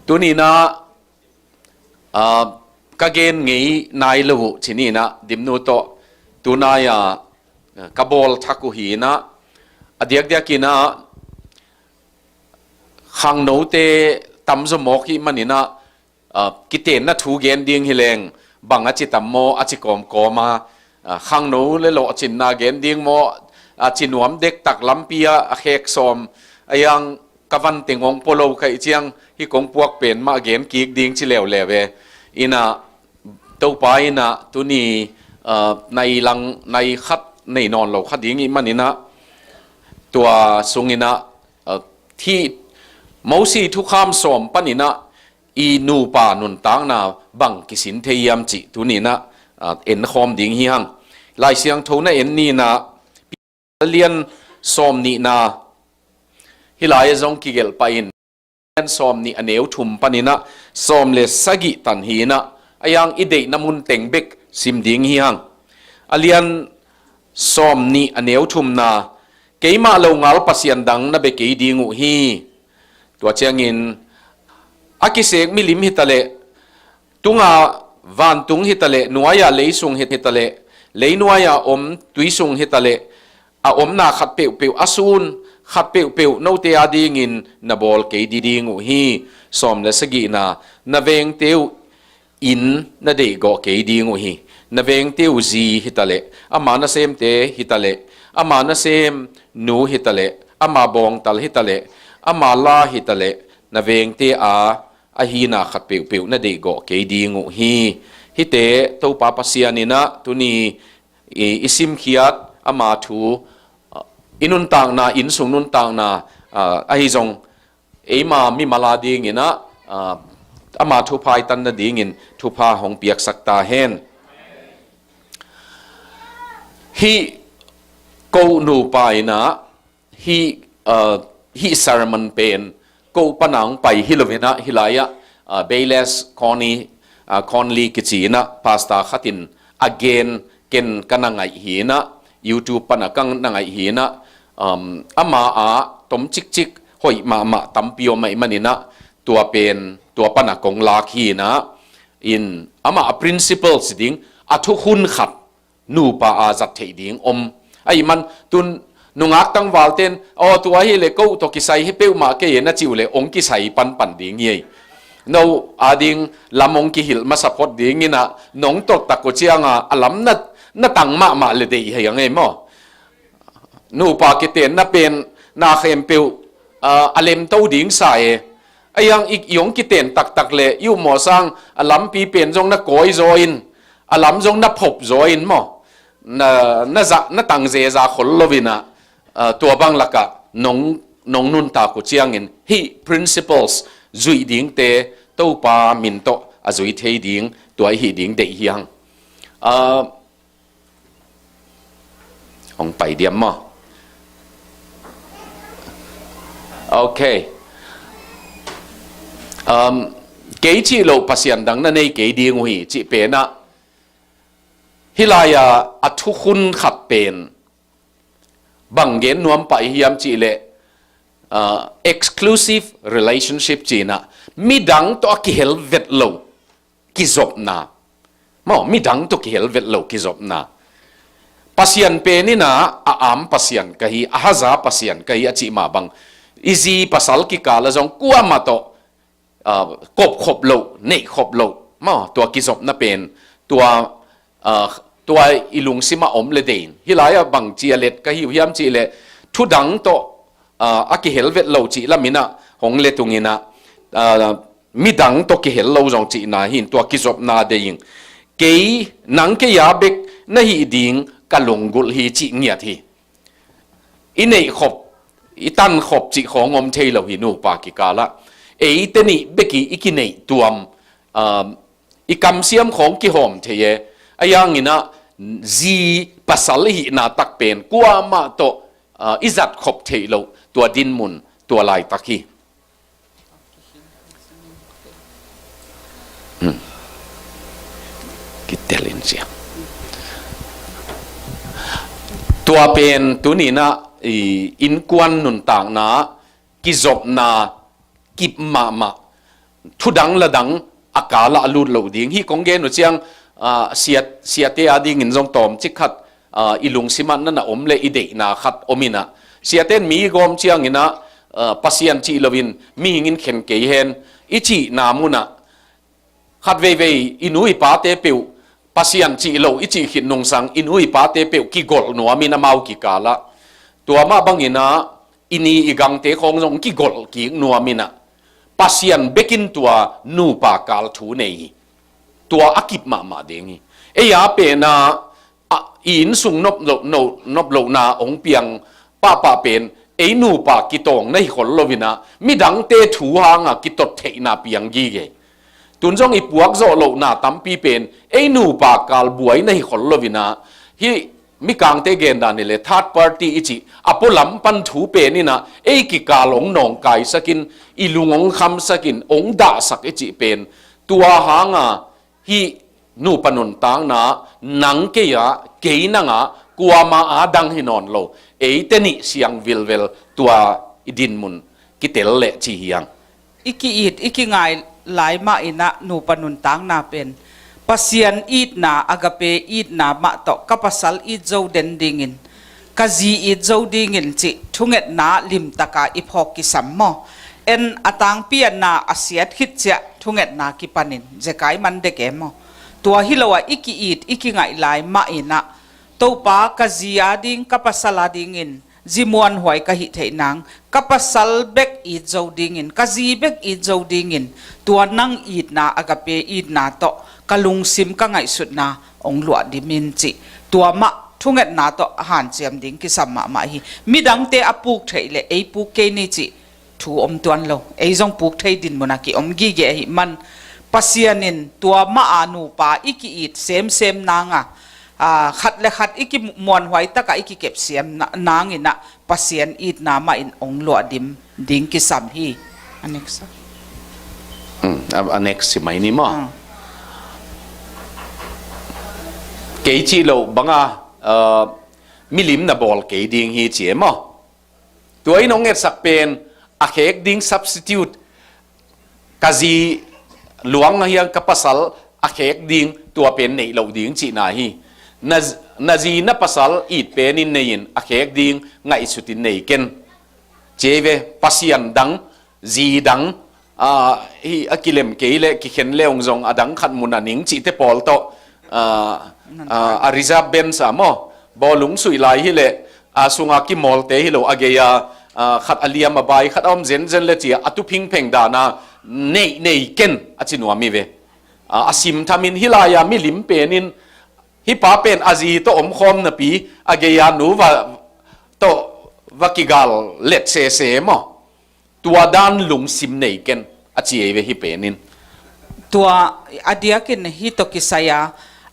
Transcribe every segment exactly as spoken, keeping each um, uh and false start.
Tuni-in ah, ah, ka gen ngei nai lo uh ci-in ah Dimnu tawh tunai-a, ah, ka bawl thak uh hi-in ah, a diakdiakin ah khangnote tamzaw mawk hih manin ah, ah, kitenna thu gen ding hi leng bang a ci tam maw, a ci kawmkawm a, ah, khangno le lawhcinna gen ding maw, a ci nuam dektak lampi-a a khek sawm a, a hiang ka van teng hong pua lo ka hih ciang hih kong puak pen mah gen kik ding ci leuleu e. In ah Topa in ah tuni, ah, nai lang, nai khat nei nawn lo kha ding hih manin ah tua sungin ah, ah, hih Mosi thukham sawm panin ah i nupa nuntakna bang kisin thei hiam cih tuni-in ah, ah, enkhawm ding hi hang. Lai Siangtho na en ni-in ah, a lian sawm nihna, hih lai-ah zong kigelh pah in, a lian sawm nih a neu thum panin ah sawm le sagih tan hi-in ah, a hiang i deihna mun teng bek sim ding hi hang. A lian sawm nih a neu thumna, keimah longal pasian dang na bia kei ding uh hi. Tua ciangin a kisek milim hi ta leh, tunga vantung hi ta leh, nuai-a leisung hi ta leh, leinuai-a om tuisung hi ta leh, a omna khat peuhpeuh, a sun khat peuhpeuh note adingin na bawl kei ding uh hi. Sawm le sagihna, na vengte uh in na deihgawh kei ding uh hi. Na vengte uh zi hi ta leh, ama nasemte hi ta leh, ama nasem nu hi ta leh, ama bawngtal hi ta leh, ama la hi ta leh, na vengte a a hina khat peuhpeuh na deihgawh kei ding uh hi. Hihte Topa Pasian in ah tuni i, i simkhiat ama thu, ah, i nuntakna, innsung nuntakna, ah, ahi zong eima mimal adingin ah, ah, ama thupha i tan nadingin thupha hong piaksak ta hen. Hih ko nupa in ah hih, ah, hih sermon pen ko pana hong pai hi lo-in ah, hih lai-ah, ah, Bayless Conley, ah, Conley kici-in ah pastor khat in a gen, ken ka na ngaih hi-in ah, YouTube pana ka na ngaih hi-in ah, um, ama a tom cikcik hoih mahmah tampi om ahih manin ah, tua pen, tua pana kong lak hi-in ah, in ama a principles ding, a thukhun khat nupa a zat theih ding om. Ahih man tun nungak tangvalte in, aw, tua hi leh ko tawh kisai hi peuhmah kei e na cih uh leh hong kisai panpan ding hi ei. No ading lam hong kihilh masa phot dingin ah, nong tolhtak uh ciangin a lam na, na tang mahmah leh deih hi hang ei maw. Nupa kitenna pen na khempeuh, ah, a lemto ding sa e. A hiang i, i hong kiten taktak leh i upmawh sang a lampi pen zong na kawi zaw in, a lam zong na phop zaw in maw, na, na zah, na tang zeza khol lo-in ah, ah, tua bang lakah nong, nong nuntak uh ciangin hih principles zuih dingte Topa min tawh a zui thei ding, tua i hih ding deih hi hang. Ah, Hong pai diam maw? Ok. Um, kei cih loh pasian dang na nei kei ding uh hi, cih pen ah, hih lai-a a thukhun khat pen bang gen nuam pah i hiam cih leh, uh, exclusive relationship ci-in ah, midang tawh a kihel vet lo kizopna. Maw, midang tawh kihel vet lo kizopna. Pasian pen in ah, a am Pasian ka hi, a haza Pasian ka hi a cih mah bang, i zi pasal kikal ah zong kuamah tawh, ah, kopkhop loh, neihkhop loh. Maw, tua kizopna pen, tua, ah, tua i lungsim ah om leh deih in. Hih lai-ah bangci a let ka hi uh hiam cih leh, thudang tawh, ah, a kihel vet lo cih lam in ah hong let ung in ah, ah, midang tawh kihel lo zong cihna hi in, tua kizopna deih in. Kei, nang kei a bek na hih ding ka lunggulh hi cih ngiat hi. I neihkhop, i tankhop cih khawng om thei lo hi nupa kikal ah. Eite nih bek i, i kineih tuam, ah, i kamsiam khawng kihawm thei e. A hiang in ah zi pasal i hihna tak pen kuamah tawh, ah, i zatkhop theih loh tua dinmun, tua laitak hi. Hmm. Kitel in sia. Tua pen tuni in ah i innkuan nuntakna kizopna kip mahmah, thudang ladang a kal ah a lut loh ding. Hih kong gen uh ciang, ah, siat, siate a dingin zong tawmcik khat, ah, i lungsim ah na na om le i deihna khat om in ah, siate in mi i gawm ciangin ah, ah, Pasian cih loin mihing in khen kei hen i cihna mun ah, khat veivei i nu i pate peuh, Pasian cih lo i cih khit nungsang i nu i pate peuh kigolh nuamin amau kikal ah, tua mah bangin ah i ni i gangte khawng zong kigolh kik nuamin ah, Pasian bekin tua nupa kal thu nei hi. Tua a kip mahmah ding hi. Ei a pen ah, ah, i innsung nop loh, no, nop lohna hong piang pahpah pen ei nupa kitawng na hi khol loin ah, midangte thu hanga kitot theihna piang gige. Tun zong i puak zawh lohna tampi pen ei nupa kal buai na hi khol loin ah, hih mikangte gendan hi le third party i cih a pualam pan thu pen in ah ei kikal hong nawngkaisak in, i lung hong khamsak in, hong dahsak i cih pen, tua hanga hih nupa nuntakna nang kei ah, kei nang ah, kuama a dang hi nawn lo, eite nih siang vilvel tua i dinmun kitel leh ci hi hang. I ki-it, i kingai lai mah in ah nupa nuntakna pen Pasian itna, agape itna mah tawh ka pasal it zo den dingin, ka zi it zo dingin cih thungetna limtaka i phawk kisam maw? En a tangpi a na a siat khit ciah thungetna kipanin zekai man dek e maw? Tua hi lo ah i ki-it, i kingaih lai mah in ah, Topa, ka zi a ding, ka pasal a dingin zi muanhuai ka hih theih nang, ka pasal bek it zo dingin, ka zi bek it zo dingin, tua nang itna, agape itna tawh ka lungsim, ka ngaihsutna hong luah dim in cih, tua mah thungetna tawh a hanciam ding kisam mahmah hi. Midangte a puk theih le ei puk kei ni cih thu om tuan lo. Ei zong puk thei dinmun a kiom gige ahih man, Pasian in tua mah a nupa i ki-it semsem nang a, aa, khat le khat i kimuanhuai takah i kikepsiam na-, nang in ah Pasian itna mah in hong luah dim ding kisam hi. A next. Hmm, a, a next si mai ni maw? Hmm. Kei cih loh banga, aa, milim na bawl kei ding hi ci e maw? Tua in hong etsak pen a khek ding substitute, ka zi luang a hiang ka pasal a khek ding tua pen neih loh ding cihna hi. Na, na zi na pasal it pen in nei in, a khek ding ngaihsut in nei ken. Ci ei ve, Pasian dang, zi dang, aa, hi a kilem kei le kikhen le hong zong a dang khat mun a ning cihte pawl tawh, aa, aa, a reserve bench a maw, bawlung suih lai hi le, a sunga kimawlte hi lo, a gei a, aa, khat a liam a bai, khat a om zenzen le ci a, a tu phingpheng dana neih nei ken a ci nuam hi ve. Aa, a simthamin hih lai-a milim penin hih pa pen a zi tawh omkhawm napi a gei a nu va tawh va kigal let sese maw? Tua dan lungsim nei ken a ci ei ve hih penin. Tua a diakin hih tawh kisai a,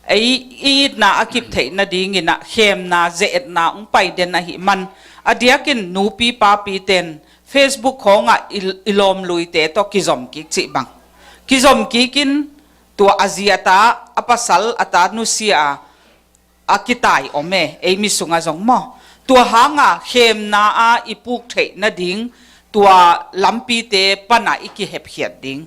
ei i itna a kip theih nadingin ah khemna, ze-etna hong pai den ahih man, a diakin nupi papi ten Facebook khawngah i, i lawmluite tawh kizom kik cih bang. Kizom kikin tua a zi a ta, a pasal a ta nusia a, a kitai om e, ei mi sungah zong maw? Tua hanga khemna a i puk theih nading tua lampite pana i kihepkhiat ding.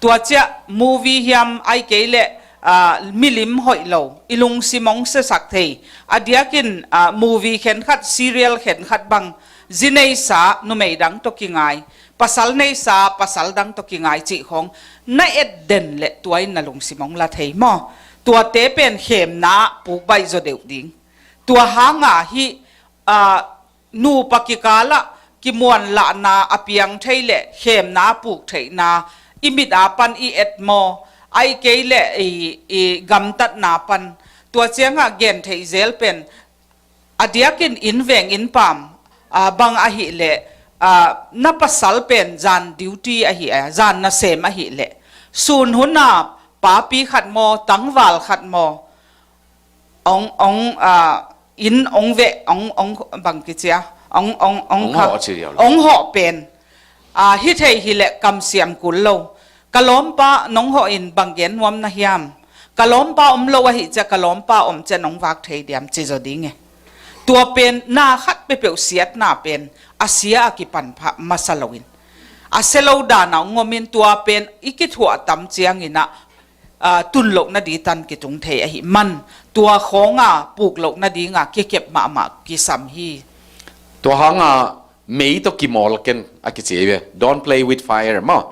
Tua ciah movie hiam ai kei leh, aa, milim hoih lo, i lungsim hong siasak thei. A diakin, aa, movie khenkhat, serial khenkhat bang, zi neisa numei dang tawh kingai, pasal neisa pasal dang tawh kingai cih khawng na et den le tua in na lungsim hong la thei maw? Tuate pen khemna puk baih zaw deuh ding. Tua hanga hih, aa, nupa kikalah kimuanlahna a piang thei le khemna puk theihna i mit a pan i et maw? Ai kei le i, i gamtatna pan. Tua ciangah gen theih zel pen a diakin inn veng inn paam, aa, bang ahih leh, aa, na pasal pen zan duty ahih a, zan nasem ahih leh, sun huna papi khat maw, tangval khat maw, ong, ong, aa, inn ong veh, ong, ong, bang kicia, ong, ong, ong, ong kha, hawh ci diau lo. Ong hawh pen, aa, hi thei hi leh kamsiam kul lo. Ka lawmpa nong hawh in bang gen nuam na hiam? Ka lawmpa om lo ahih ciah ka lawmpa om ciah nong vak thei diam ci zaw ding e. Tua pen na khat peuhpeuh siatna pen a sia a kipan pha masa loin. A sia lo dan a hong om in tua pen i kithuah tam ciangin ah, aa, tun loh nading tan kitung thei ahih man tua khawng a puk loh nading a kikep mahmah kisam hi. Tua hang a mei tawh kimawl ken a kici ve. Don't play with fire maw.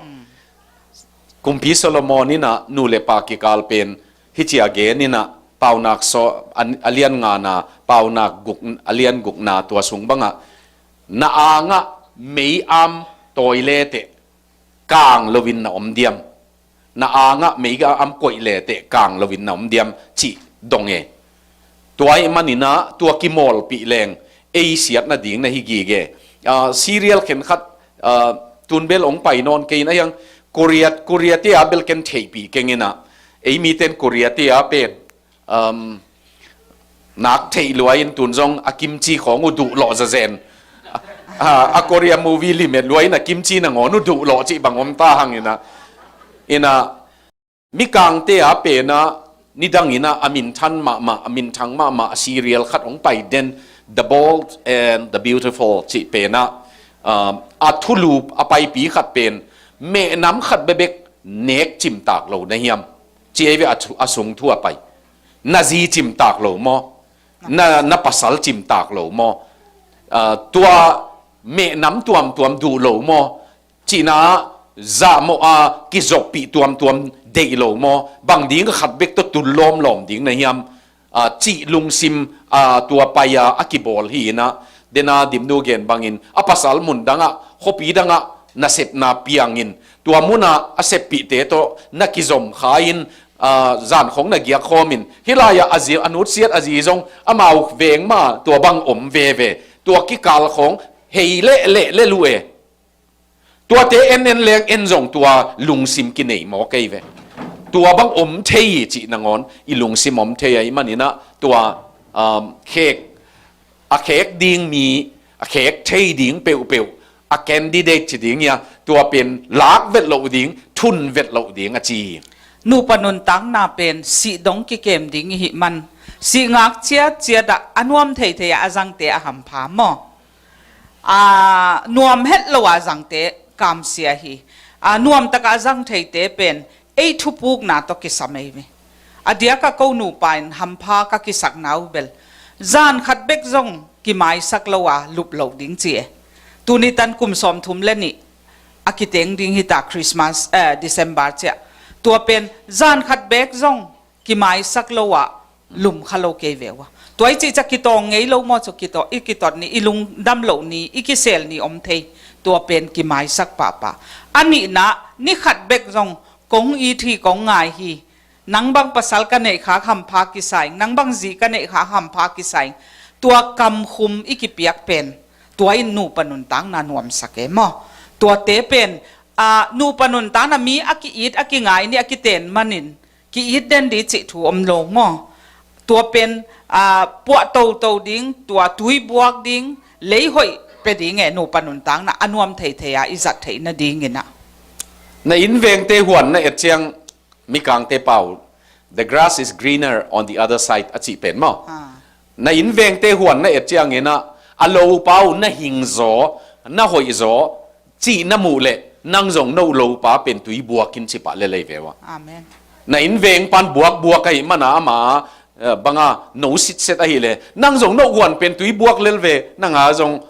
Kumpi Solomon in ah nu le pa kikal pen hih ci a gen in ah, Paunak saw a, a lian ngana, Paunak guk, a lian gukna tua sung bangah, na angah mei-am tawi leteh kang loin na om diam? Na angah mei-am koih leteh kang loin na om diam, cih dong e. Tua ahih manin ah tua kimawlpih leng ei siat nading na hi gige. Ah, serial khenkhat, ah, tun bel hong pai nawn kei in ah, hiang Korea, Korea te a bel ken theihpih keng in ah, ei miten Korea te a pen, um, nak theih lua in tun zong a kimchi khawng uh duh lawh zazen. Ah, a Korea movie limit lua in a kimchi nangawn uh duh lawh cih bang om ta hang in ah, in ah, Mikangte a pen ah nidang in ah a minthang mahmah, a minthang mahmah a serial khat hong pai den, The Bold and the Beautiful cih pen ah, um, a thulu a paipi khat pen, mehnam khat bekbek nek cimtak lo na hiam? Ci ei ve a thu, a sung thu a pai. Na zi cimtak lo maw? Na, na pasal cimtak lo maw? Ah, tua mehnam tuamtuam duh lo maw? Cihna ah zahmawh a kizoppih tuamtuam deih lo maw? Bang ding a khat bek tawh tul lawmlawm ding na hiam? Ah, cih lungsim, ah, tua pai a a kibawl hi in ah, den a Dimnu gen bangin a pasal mun dangah, khuapi dangah nasepna piangin tua munah a seppihte tawh na kizom kha in, ah, zan khawng na giak khawm in, hih lai-ah a zi, a nutsiat a zi zong amau veng mah tua bang om veve. Tua kikal khawng hei leh leh leh lu e. Tuate en en leng en zong tua lungsim kinei maw kei ve. Tua bang om thei cih nangawn i lungsim om thei ahih manin ah tua, um, khek, a khek ding mi, a khek thei ding peuhpeuh, a candidate ci ding hia, tua pen lak vet loh ding, thun vet loh ding a ci. Nupa nuntakna pen sih dong kikem ding i hih man, sih ngak ciatciat ah a nuam theithei ah a zangte a hampha maw? A nuam het lo a zangte kamsia hi. A nuam takah a zang theite pen ei thupukna tawh kisam ei ve. A diakah ko nupa in hampha ka kisakna uh bel zan khat bek zong kimaisak lo a lup loh ding ci e. Tuni tan kum sawmthum le nih a kiteng ding hita Christmas, eh, December ciah. Tua pen zan khat bek zong kimaisak lo ah lum kha lo kei ve uh a. Tua i cih ciah kitawng ngei lo maw, cu kitawng, i kitot ni, i lungdam loh ni, i kisel ni om thei. Tua pen kimaisak pahpah. A nihna, ni khat bek zong kong it hi, kong ngai hi. Nang bang pasal ka neih khak hampha kisa ing, nang bang zi ka neih khak hampha kisa ing. Tua kamkhum i kipiak pen tua in nupa nuntakna nuamsak e maw? Tuate pen, ah, nupa nuntakna mi a ki-it, a kingai ni, a kiten manin ki-it den ding cih thu om lo maw? Tua pen, ah, puah toto ding, tua tui buak ding, lei hoih pia ding e, nupa nuntakna a nuam theithei a i zat theih nadingin ah. Na innvengte huan na et ciang, Mikangte pau, "The grass is greener on the other side," a cih pen maw? Ah. Na innvengte huan na et ciangin ah, a lopa uh na hing zaw, na hoih zaw, cih na muh leh, nang zong no lopa pen tui buak in ci pah lel ei ve uh a. Amen. Na innveng pan buakbuak ahih mana ama, eh, banga no sitset ahih leh, nang zong no huan pen tui buak lel ve, nang a zong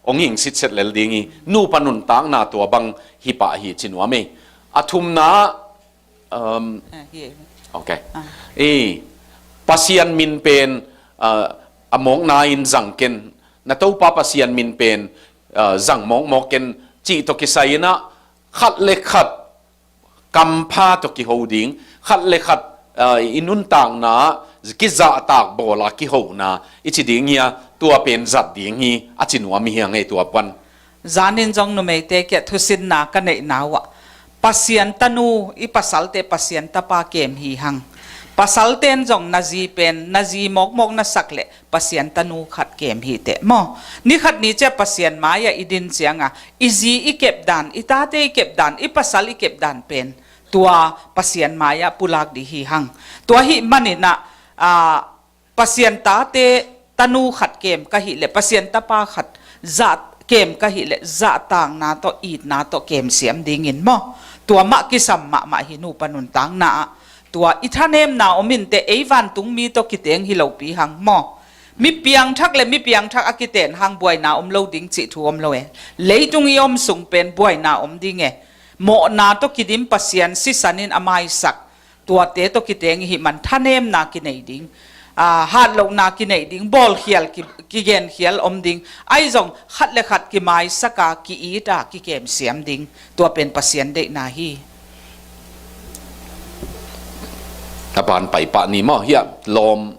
hong hing sitset lel ding hi. Nupa nuntakna tua bang hi pah hi ci nuam ei. A thumna, um, ah, hi ei. Ok. Ah. I, Pasian min pen, ah, a mawkna in zang ken, na Topa Pasian min pen, ah, zang mawkmawk ken, cih tawh kisai in ah, khat le khat kampha tawh kiho ding, khat le khat, ah, i nuntakna, kizahtak bawl a kihona, i ci ding hi a, tua pen zat ding hi, a ci nuam hi hang ei tua pan. Zanin zong numeite kiah thusinna ka neihna uh ah, Pasian tanu, i pasalte Pasian tapa kem hi hang. Pasalte in zong na zi pen, na zi mawkmawk na sak leh, Pasian tanu khat kem hi teh maw? Ni khat ni ciah Pasian mai-ah i din ciangah, i zi i kep dan, i tate i kep dan, i pasal i kep dan pen, tua Pasian mai-ah pulak ding hi hang. Tua ahih manin ah, ah, Pasian tate tanu khat kem ka hih leh, Pasian tapa khat zat kem ka hih leh zahtakna tawh itna tawh kem siam dingin maw? Tua mah kisam mahmah hi nupa nuntakna ah. Tua i thanemna om inteh ei vantungmi tawh kiteng hi lopi hang maw? Mi piangthak le mi piangthak a kiten hang buaina om lo ding cih thu om lo e. Leitung i om sung pen buaina om ding e. Mawhna tawh kidim Pasian sisan in a maisak tuate tawh kiteng i hih man thanemna kinei ding, aa, hatlohna kinei ding, bawlkhial ki, kigenkhial om ding. Ahi zong khat le khat kimaisaka ki-ita kikem siam ding. Tua pen Pasian deihna hi. A ban paipah ni maw hiah lawm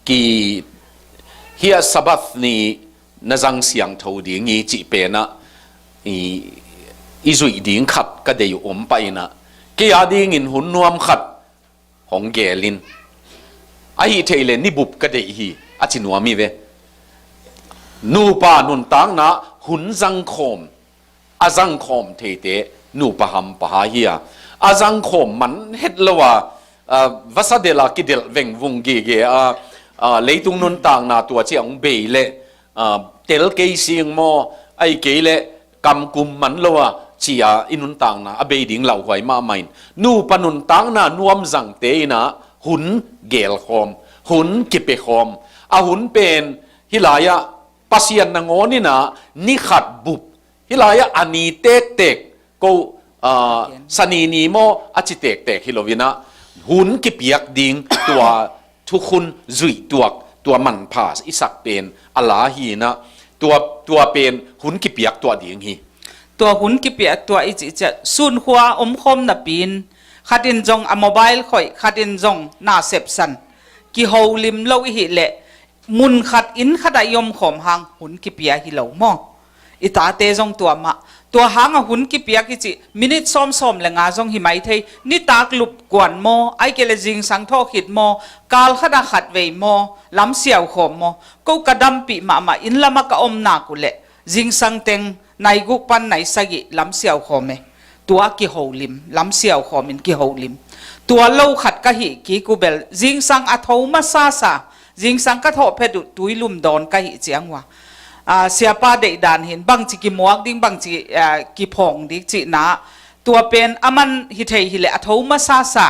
ki hiah Sabbath ni na zang siangtho ding hi cih penah i, i zuih ding khat ka deih uh om pah inah kei a dingin hun nuam khat hong gel in. Ahi theih le ni bup ka deih hi a ci nuam hi ve. Nupa nuntakna hun zangkhawm a zangkhawm theite nupa hampa ha hi a, a zangkhawm man het lo a, a, vasa delh a kidelh vengvung gige a, a, leitung nuntakna tua ci a hong bei leh, a, tel kei sing maw, ahi kei leh kamkum man lo a ci a i nuntakna a bei ding lauhuai mahmah in nupa nuntakna nuam zangte inah hun gelkhawm, hun kipiakhawm, a hun pen hih lai-ah Pasian nangawn inah ni khat bup hih lai-ah a ni tektek ko, aa, Sani ni maw a ci tektek hi lo inah hun kipiak ding tua thukhun zuih tuak tua manpha i sak pen a la hi inah tua, tua pen hun kipiak tuah ding hi. Tua hun kipiak tuah i cih ciah sunkhua omkhawm napi in khat in zong a mobile khoih, khat in zong na sepsan kiholim lo i hih leh mun khat inn khatah i omkhawm hang hun kipia hi lo maw? I tate zong tua mah. Tua hangah hun kipiak i cih minit sawmsawm le nga zong hi mai thei. Nitak lup kuan maw, ahi kei le zingsang thawh khit maw, kal khatah khatvei maw, lam siaukhawm maw? Ko ka dampih mahmah inn lamah ka om nak uh leh zingsang teng nai guk pan nai sagih lam siaukhawm e. Tua kiholim, lam siaukhawm in kiholim. Tua lo khat ka hih kik uh bel zingsang a tho masasa, zingsang ka thawh phet uh tuilum dawn ka hih ciang uh a, a, siapa deihdan hin bangci kimuak ding, bangci, a, kiphawng ding cihna. Tua pen a man hi thei hileh a tho masasa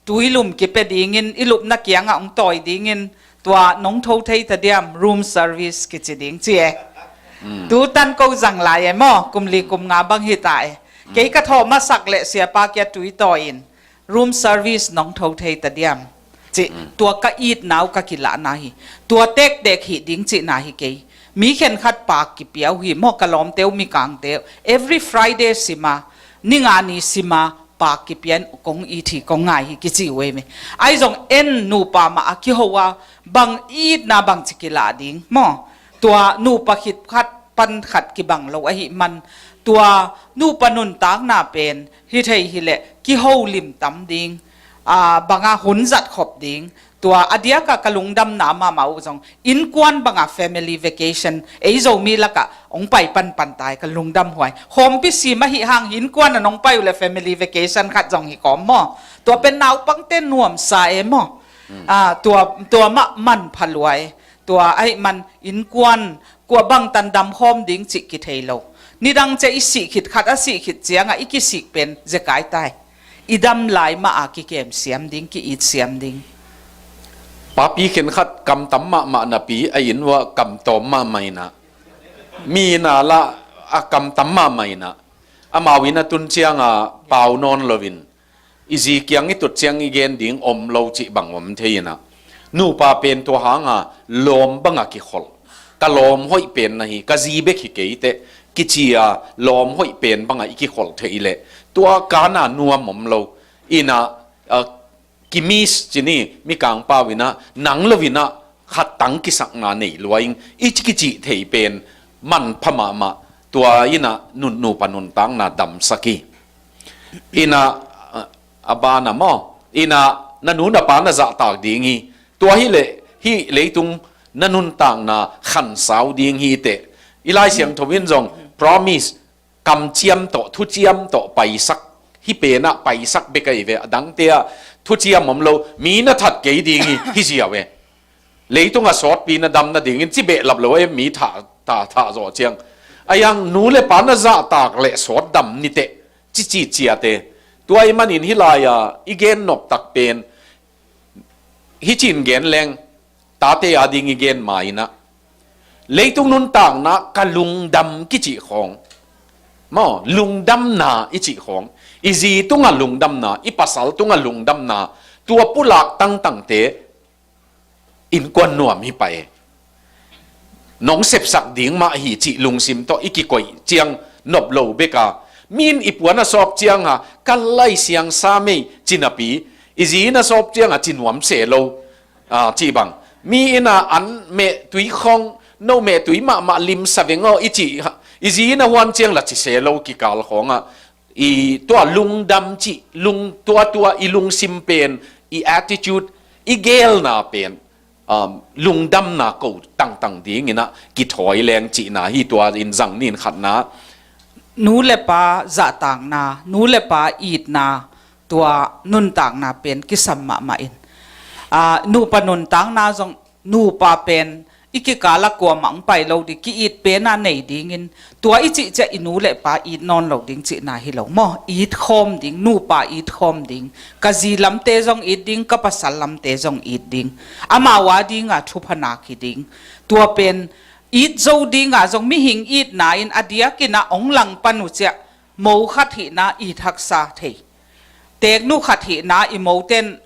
tuilum kipia dingin i lupna kiangah hong tawi dingin tua nong tho thei ta diam, room service kici ding ci e. Mm. Tu tan ko zang lai e maw, kum li kum nga bang hi ta e. Mm. Kei ka thawh masak leh siapa kia tui tawi in room service nong tho thei ta diam ci. Mm. Tua ka itna uh ka kilahna hi. Tua tektek hih ding cihna hi kei. Mi khenkhat paak kipia uh hi maw, ka lawmte uh, mikangte uh. Every Friday sima, ninga ni sima, paak kipia in kong it hi, kong ngai hi kici uh ei me. Ahi zong en nupa mah a kiho a bang itna bangci kilah ding maw? Tua nupa khit khat pan khat kibang lo ahih man tua nupa nuntakna pen hi thei hileh kiholim tam ding, a, banga hun zat khop ding. Tua a diaka ka lungdamna mahmah uh zong innkuan banga family vacation, ei Zomi lakah hong pai panpan tai, ka lungdam huai. Khawmpi sim ahih hang innkuan a nong pai uh le family vacation khat zong hi kawm maw? Tua pen naupangte nuamsa e maw? Mm. Ah, tua, tua mah manpha luai. Tua ahih man innkuan kua bangtan damkhawm ding cih kithei lo. Nidang cia i sih khit, khat a sih khit ciangah i kisik pen zekai tai. I dam lai mah a kikem siam ding, ki-it siam ding. Papi khenkhat kamtam mahmah napi a inn uah kamtawm mahmah inah, mi na lah a kamtam mahmah inah, amau inn a tun cianga pau nawn loin i zi kiang i tut ciang i gen ding om lo cih bang om thei inah, nupa pen tua hanga lawm banga kikholh. Ka lawm hoih pen na hi, ka zi bek hi kei teh kici a lawm hoih pen banga i kikholh thei leh tua kana nuam om lo. Inah, a, kimis ci ni, mikang pau inah nang lo inah khattang kisakna nei lua ing i ci kicih thei pen manpha mahmah. Tua inah nun, nupa nuntakna damsak hi. Inah, a, a bana maw? Inah na nu na pa na zahtak ding hi. Tua hileh hih leitung na nuntakna khansau ding hi teh. I Lai Siangtho in zong promise, kamciam tawh, thuciam tawh paisak, hih penah paisak bek ahi ve, a dangte ah thuciam om lo, mi na that kei ding hi, hi ziau e. Leitung a sawtpi na dam nadingin ci behlap lo e, mi thah, thah, thah zawh ciang. A yang nu le pa na zahtak le sawt dam niteh, cici ciate. Tua ahih manin hih lai-a i gen noptak pen, hih cin gen leng, tate ading i gen ma-in ah, leitung nuntakna ka lungdam kicih khawng, maw, lungdamna i cih khawng, i zi tungah lungdamna, i pasal tungah lungdamna, tua pulak tangtangte innkuan nuam hi pah e. Nong sepsak ding mah hi cih lungsim tawh i kikoih ciang nop lo bek a, mi in i puan a sawp ciang a, ka lai siang sa mei ci napi, i zi in a sawp ciang a ci nuam se lo, ah, cih bang. Mi in a an meh tui khawng, no meh tui mahmah limsa veng aw i cih, i zi in a huan ciang la ci se lo kikal khawng ah, i tua lungdam cih, lung, tua, tua i lungsim pen, i attitude, i gelna pen, um, lungdamna ko tangtang dingin ah kithawi leng cihna hi. Tua in zang nin khatna, nu le pa zahtakna, nu le pa itna, tua nuntakna pen kisam mahmah in, ah, nupa nuntakna zong, nupa pen i kikal ah kuamah hong pai lo ding, ki-it pen a nei dingin, tua i cih ciah i nu le pa it nawn lo ding cihna hi lo maw. It khawm ding, nupa it khawm ding, ka zi lamte zong it ding, ka pasal lamte zong it ding, amau ading a thupha nak hi ding. Tua pen it zo ding a zong, mihing itna in a diakin ah hong langpan uh ciah, mo khat hihna it haksa thei, teeknu khat hihna i moten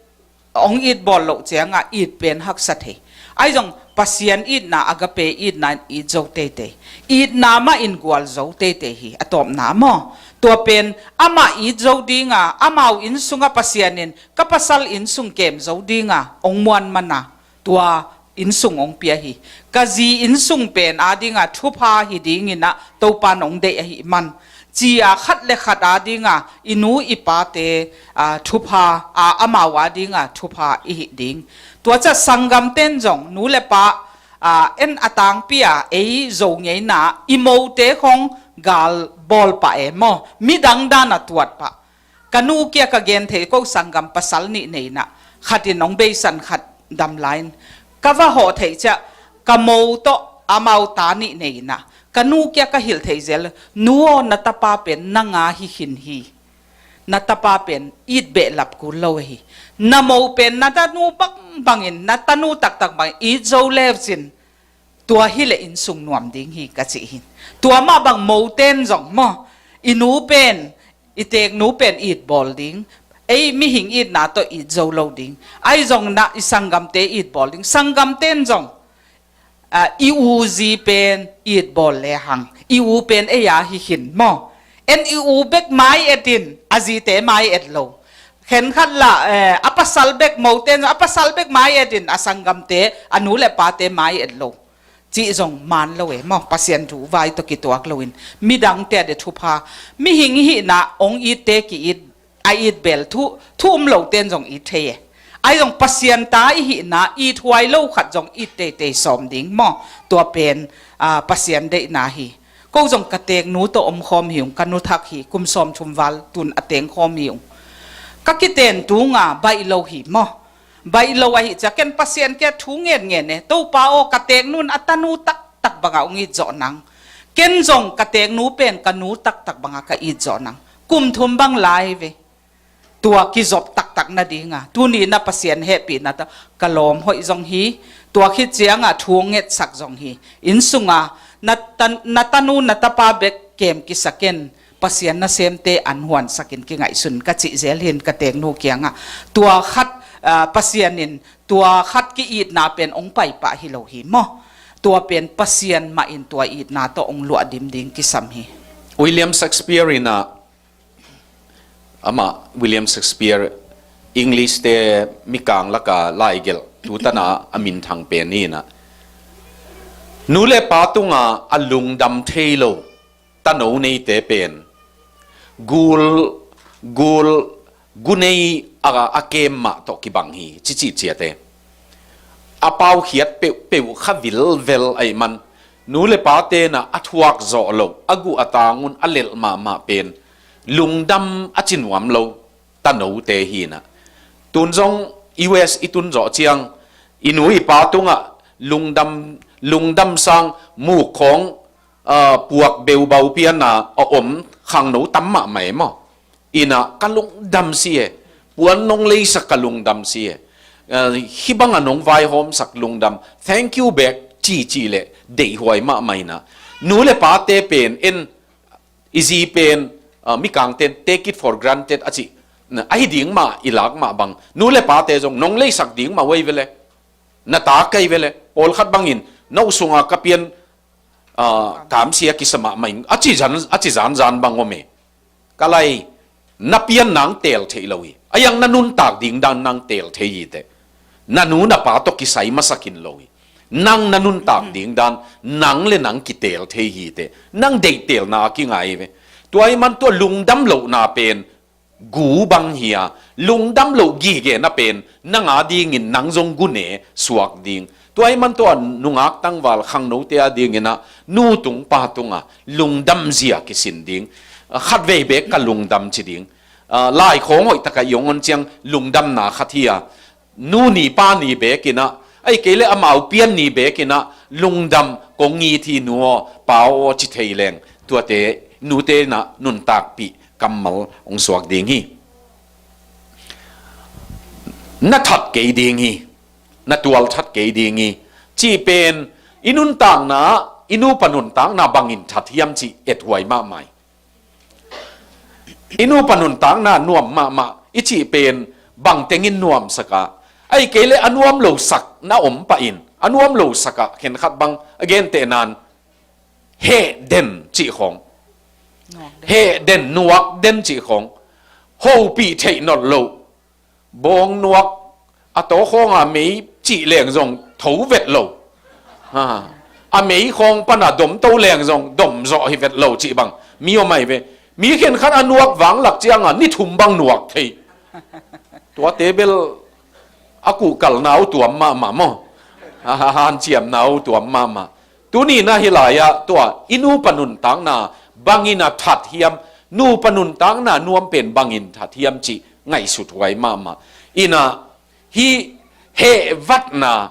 hong it bawl loh ciang a it pen haksa thei. Ahi zong Pasian itna, agape itna in it zo teitei. Itna mah in gual zo teitei hi, a tawpna maw. Tua pen amah it zo ding a, amau innsung ah Pasian in ka pasal innsung kem zo ding a hong muan man a, tua innsung hong pia hi. Ka zi innsung pen ading a thupha hi dingin ah Topa in hong deih ahih man, ci a khat le khat ading a, i nu i pate, ah, thupha, ah, amau ading a thupha i hih ding. Tua ciah sanggamten zong, nu le pa, ah, en a tangpi a, ei Zo ngeina, i mote khawng gal bawl pah e maw, midang dan a tuat pah. Ka nu kia ka gen thei, ko sanggam pasal nih nei in ah, khat in hong beisan, khat dam lai in, ka va hawh theih ciah, ka mo tawh amau ta nih nei in ah, ka nu kia ka hilh thei zel, nu aw, na tapa pen nang a hi khin hi. Na tapa pen it behlap kul lo hi. Na mo pen na tanu bangbang in, na tanu taktak bang in it zo le cin, tua hi leh innsung nuam ding hi, ka cih hi. Tua mah bang moten zong maw, i nu pen, i teeknu pen it bawl ding, ei mihing itna tawh it zo lo ding. Ahi zong na i sanggamte it bawl ding. Sanggamten zong, ah, i u zi pen it bawl le hang, i u pen ei a hi khin maw. En i u bek mai et in, a zite mai et lo. Khenkhat lah, eh, a pasal bek, moten zong a pasal bek mai et in, a sanggamte, a nu le pate mai et lo cih zong man lo e maw. Pasian thu vai tawh kituak loin, midangte a ding thupha, mihing hihna hong itte ki-it, a it bel thu, thu um loten zong it thei e. Ahi zong Pasian ta i hihna, ithuai lo khat zong it teitei sawm ding maw. Tua pen, ah, Pasian deihna hi. Ko zong ka teeknu tawh om khawm hi ung, ka nu thak hi, kum sawmthum val tun a teng khawm hi ung. Ka kiten tung a baih lo hi maw. Baih lo ahih ciah ken Pasian kiang thu ngen ngen e, Topa aw, ka teeknu in a tanu taktak bang a hong it zawh nang. Ken zong ka teeknu pen ka nu taktak bang a ka it zawh nang. Kum thum bang lai ve. Tua kizop taktak nading a, tuni in a Pasian hehpihna tawh ka lawm hoih zong hi. Tua khit ciang a thu hong ngetsak zong hi. Innsung a na tan-, na tanu na tapa bek kem kisa ken, Pasian nasemte an huansak in kingaihsun, ka cih zel hi in ka teeknu kiang ah. Tua khat, ah, Pasian in tua khat ki-itna pen hong pai pah hi lo hi maw. Tua pen Pasian mah in tua itna tawh hong luah dim ding kisam hi. William Shakespeare in a, amah William Shakespeare, English te mikang lak a laigelh tu tan a a minthang pen hi in a, nu le pa tung a a lungdam thei lo tano neite pen gul, gul, gu nei a, a kem mah tawh kibang hi, ci cih ciat e. A paukhiat peuhpeuh kha vilvel ahih man, nu le pate in a a thuak zawh loh, a guh a tang un a lelh mahmah pen lungdam a ci nuam lo tanote hi in a. Tun zong U S i tun zawh ciang, i nu i pa tung a lungdam, lungdam sang muk khawng ah, puak beubau pianna a om khangno tam mahmah e maw. Inah ka lungdam si e. Puan nong leisak ka lungdam si e. Ah, hih bangah nong vaihawmsak lungdam. Thank you bek cici le deihhuai mahmah inah. Nu le pate pen en i zi pen, ah, mikangten take it for granted a cih. Ahi ding mah i lak mah bang. Nu le pate zong nong leisak ding mah uh ahi vele. Na ta kei vele. Pawlkhat bangin na uh sunga ka pian, ah, kamsia kisa mahmah in a ci zan, a ci zanzan bang om e. Ka lai, na pian nang teel theih lo hi. A yang na nuntak ding dan nang teel thei hi teh. Na nu na pa tawh kisai masakin lo hi. Nang na nuntak ding dan nang le nang kiteel thei hi teh. Nang deihtelna a kingai ve. Tua hi man tua lungdam lohna pen gu bang hi a, lungdam loh gige na pen nang a dingin nang zong gu ne suak ding. Tua hi man tua nungak tangval khangnote a dinginah nu tung pa tunga lungdam zia kisin ding. Ah, khatvei bek ka lungdam ci ding. Ah, lai khawng hoih takah i ong on ciang lungdamna khat hi a, nu ni pa ni bekinah, ahi kei le amau pian ni bekinah lungdam kong it hi nu aw pa aw ci thei leng tuate nute inah nuntakpih kammal hong suak ding hi. Na that kei ding hi. Na tual that kei ding hi. Cih pen i nuntakna, i nupa nuntakna bangin that hiam cih ethuai mahmah hi. I nupa nuntakna nuam mahmah i cih pen bangtengin nuamsak a, ahi kei le a nuam losak na om pahin a nuam losak ah khenkhat bang a gentehnan heh den cih khawng. Nuak den. Heh den, nuak den cih khawng. Hopih theih nolh loh. Bawng nuak a taw khawnga mei cih leng zong tho vet lo. Ha. A mei khawng pana dom to leng zong dom zawh hi vet lo cih bang mi om ahi ve. Mi khenkhat a nuak vanglak cianga ni thum bang nuak thei. Tuate bel a kuhkalna uh tuam mahmah maw. A hanciamna uh tuam mahmah. Tuni na hi lai-ah tua i nupa nuntakna bangin a that hiam, nupa nuntakna nuam pen bangin that hiam cih ngaihsut huai mahmah. Inah hih hehvatna,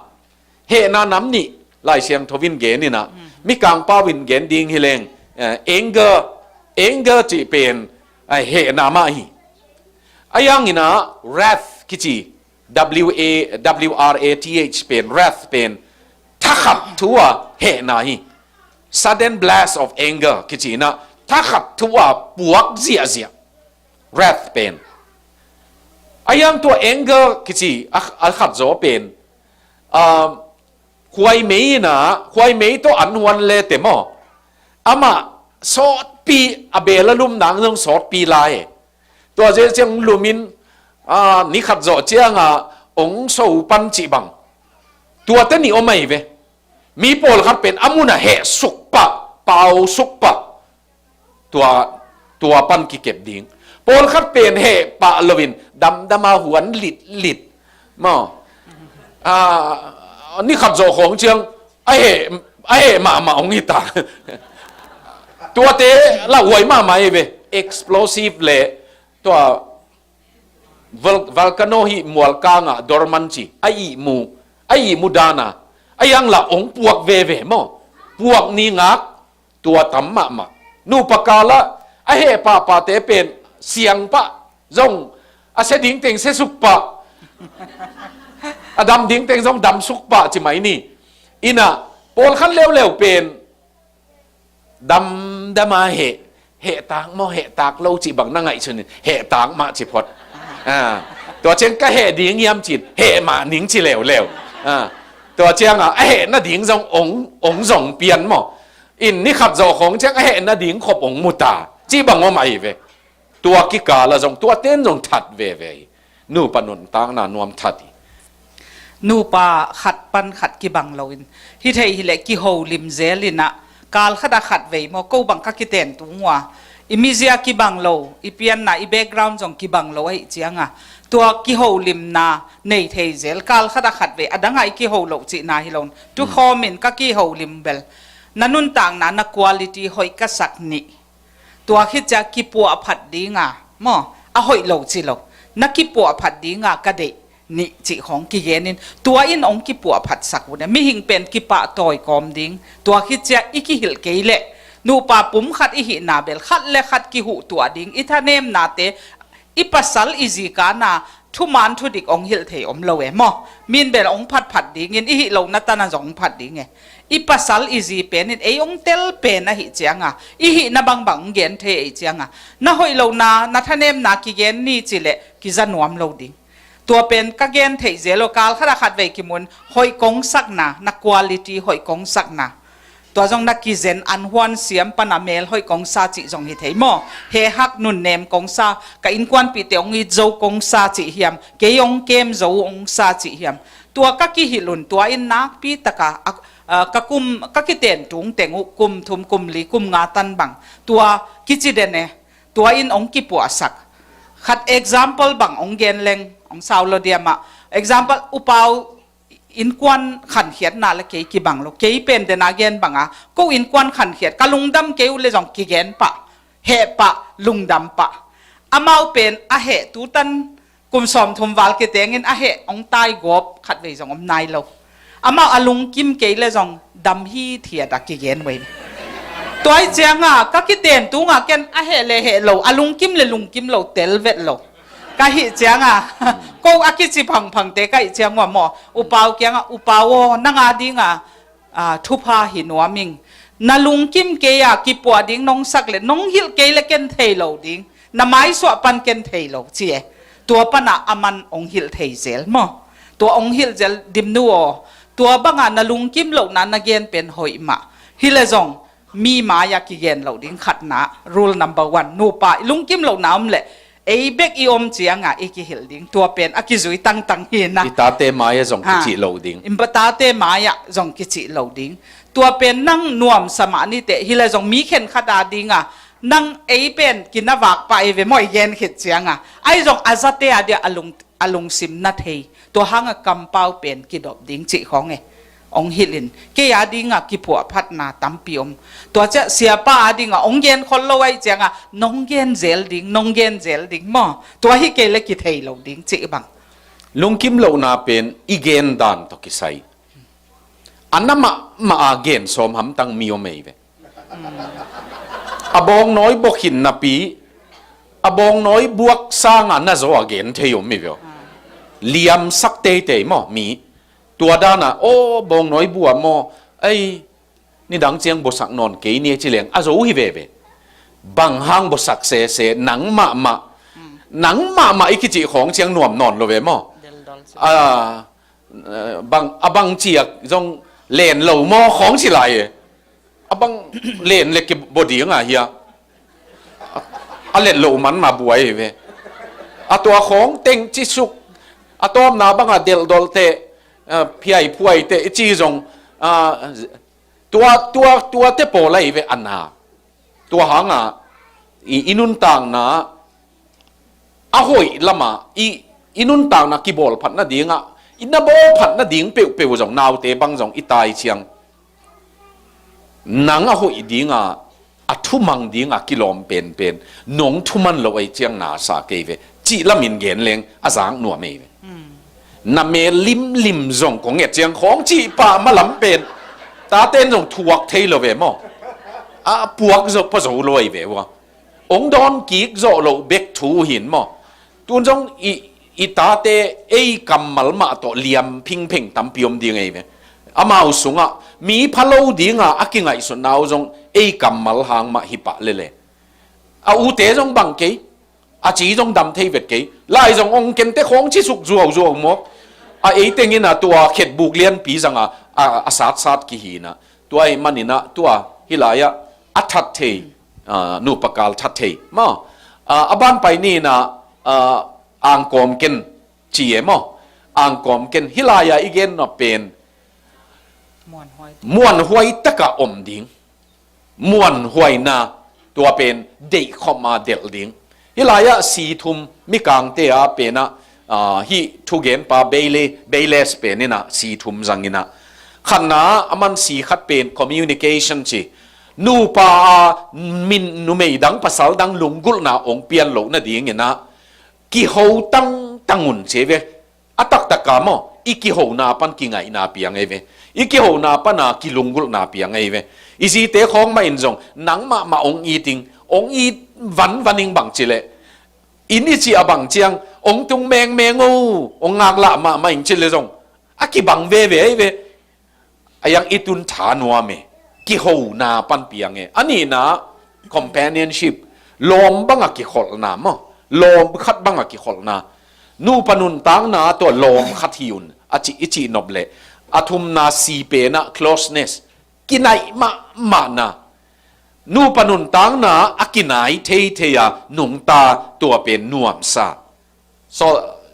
hehna nam nih Lai Siangtho in gen inah, mikang pau in gen ding hi leng, eh, anger, anger cih pen, eh, hehna mah hi. A yang inah wrath kici, W A, W R A T H pen, wrath pen, thakhat thu a hehna hi. Sudden blast of anger kici inah, thakhat thu a puak ziahziah. Wrath pen. A yang tua anger kici a, a khat zaw pen, um, khuaimei inah, khuaimei tawh an huan le te maw. Amah sawtpi a bel a lum nang zong sawtpi lai. Tua zia ciang lumin, ah, ni khat zawh cianga ong so pan cih bang. Tuate nih om ahi ve. Mi pawlkhat pen a munah heh suk pah, pau suk pah. Tua, tua pan kikep ding. Pawlkhat pen heh pah loin damdama huan litlit. Maw. Ah, ni khat zawh khawng ciang a heh, a heh mahmah hong hita. Tuate lauhuai mahmah hi ve. Explosive le tua vol-, volcano hih mualkangah dormant ci. A ihmu, a ihmu dana. A yang lah hong puak veve maw. Puak ni ngak tua tam mahmah. Nupa kalah a heh pahpahte pen siang pah zong a sia dingteng sia suk pah. A dam dingteng zong dam suk pah ci mai ni. Inah pawlkhat leuleu pen damdama heh, heh tak maw, heh tak lo cih bang na ngaihsun in, heh tak mah ci phot. Ah, tua ciang ka heh ding hiam cin, heh mah ning ci leuleu. Ah, tua ciangah a heh nading zong ong, ong zong pian maw. In ni khat zawh khawng ciang a heh nading khop ong muta. Cih bang om ahi ve. Tua kikal ah zong, tuaten zong that veve hi. Nupa nuntakna nuam that hi. Nupa khat pan khat kibang loin. Hi thei hileh kiholim zel inah, kal khat ah khat vei maw, ko bang ka kiten tung uh a. I mizia kibang lo, i pianna, i background zong kibang lo ahih cianga. Tua kiholimna nei thei zel, kal khat ah khat vei, a dangah i kiho loh cihna hi lo. Tu khawmin ka kiholim bel. Na nuntakna, na quality hoih ka sak nih. Tua khit cia kipuahphat dinga, maw, a hoih lo ci lo. Na kipuahphat dinga ka deih nih cih khawng kigenin, tua in hong kipuahphatsak uh ne. Mihing pen kipahtawi kawm ding. Tua khit cia i kihilh kei leh, Nupa pum khat i hihna bel khat le khat kihuhtuah ding, i thanemnate, i pasal i zikana thuman thudik hong hilh thei om lo e maw? Min bel hong phatphat dingin i hih lohna tana zong hong phat ding e. I pasal i zi pen in ei hong tel pen ahih cianga, i hihna bangbang hong gen thei ahih cianga, na hoih lohna, na thanemna kigen ni cileh kiza nuam lo ding. Tua pen ka gen theih zel aw, kal khat a khat vei kimun, hoih kongsakna, na quality hoih kongsakna. Tua zong na kizen an huan siam pana mel hoih kongsa cih zong hi thei maw? Hehak nunnem kongsa, ka innkuanpihte hong it zo kongsa cih hiam, kei hong kem zo kongsa cih hiam. Tua ka kihilh un, tua in nakpi taka, a, a, ka kum, ka kiten tung teng uh, kum thum, kum li, kum nga tan bang. Tua kici den e, tua in hong kipuahsak. Khat example bang hong gen leng, hong sau lo diam ah. Example, upau innkuan khankhiatna le kei kibang lo. Kei pen dena gen banga, ko innkuan khankhiat, ka lungdam kei uh le zong kigen pah, heh pah, lungdam pah. Amau pen a heh tutan kum sawmthum val kitengin a heh hong tai gawp khat vei zong om nai lo. Amau a lungkim kei le zong dam hithiat a kigen uh ei. Tua ahih cianga ka kiten tunga ken a heh le heh lo, a lungkim le lungkim lo tel vet lo. Ka hih cianga, ko a kici phangphangte ka hih ciang uh a maw, upau kianga, upau aw, nang a dinga, a, thupha hi nuam ing. Na lungkim kei a kipuah ding nong sak le, nong hilh kei le ken thei lo ding. Na maisuah pan ken thei lo, ci e. Tua pana aman hong hilh thei zel maw? Tua hong hilh zel, Dimnu aw. Tua banga na lungkim lohna na gen pen hoih mah. Hi le zong, mi mai-ah kigen loh ding khatna, rule number one. Nupa, i lungkim lohna om leh, ei bek i om cianga i kihilh ding. Tua pen a kizui tangtang hi na. I tate mai-ah zong, ha, kicih loh ding. I tate mai-ah zong kicih loh ding. Tua pen nang nuamsa mah niteh, hi le zong mi khenkhat a dinga, nang ei pen kinavak pah ei ve maw i gen khit cianga. Ahi zong a zate a dia a lung a lungsim na thei, tua hanga kampau pen kidop ding cih khawng e. Hong hilhin, kei a dinga kipuahphatna tampi om. Tua ciah siapa a dinga hong gen khol lo ahih cianga, nong gen zel ding, nong gen zel ding maw? Tua hi kei le kithei lo ding cih bang. Lungkim lohna pen i gen dan tawh kisai. A na mahmah a gen sawm hamtang mi om ei ve. A bawngnawi bawkhin napi, a bawngnawi buak sanga na zaw a gen thei om hi veh. Liamsak teitei maw mi. Tua dana, aw, bawngnawi bua maw, ei, nidang ciang bawsak nawn kei ni ci leng a zo hi veve. Bang hang bawsak sese, nang mahmah, nang mahmah i kicih khawng ciang nuam nawn lo ve maw? A, eh, bang, a bang ciak zong len lo maw khawng ci lai e. A bang len le kibawding a hia. A let lo man ma buai hi ve. A tua khawng teng cisuk. A tawmna banga delhdolte, eh, phiaiphuaite i ci zong, ah, tua, tua, tuate pawl ahi ve a na. Tua hanga i, i nuntakna a hoih lama i, i nuntakna kibawlphat nadinga, i na bawlphat nading peuhpeuh zong naute bang zong i tai ciang. Nang a hoih dinga, a thumang dinga kilawm penpen, nong thuman lo ei ciang na sa kei ve. Cih lamin gen leng a zak nuam ei ve. Na mel limlim zong kong et ciang khawng cih pah malam pen. Taten zong thuak thei lo ve maw? A puak zo pa zo lo ei ve ua. Ong dawn kik zawh loh bek thu hin maw? Tun zong i, i tate ei kammal mah tawh liam phingpheng tampi om ding ei ve. Amau sungah mi pha lo dinga a kingaihsutna uh zong ei kammal hang mah hi pah lele. A ute zong bang kei, a ci zong dam thei vet kei. Lai zong ong kente khawng cisuk zuauzuau mawk. A ei tengin a tua khetbuk lianpi zanga a, a satsat kihina. Tua ih maninah tua hih lai-ah a that thei, ah, nupa kal that thei maw? Ah, a banpai ninah, ah, angkawm ken ci e maw? Angkawm ken hih lai-ah i gen nop pen muanhuai takah om ding. Muanhuaina tua pen deihkhopma delh ding. Hih lai-ah si thum, mikangte a penah, ah, hih thugenpa Bailey, Bayles peninah si thum zanginah. Khatna a man si khat pen communication ci. Nupa a min numei dang pasal dang lunggulhna ong pian loh nadinginah kiho tangtang un ci ve. A taktaka maw? i kihona pan kingaihna piang ei ve. I kihona pana kilunggulhna piang ei ve. I zite khawng mah in zong nang mahmah hong it ing, hong it vanvan ing bang cileh, inn i cih a bang ciang hong tung mengmeng o, hong ngaklah mahmah ing cileh zong a kibang veve ei ve. A iang i tun tha nuam e. Kihona pan piang e. A nihna, companionship. Lawm banga kikholhna maw. Lawm khat banga kikholhna. Nupa nuntakna tua lawm khat hi un. A cih, i cih nop leh. A thumna si penah closeness. Kinaih mahmahna. Nupa nuntakna a kinai theithei a nungta tua pen nuamsa. So,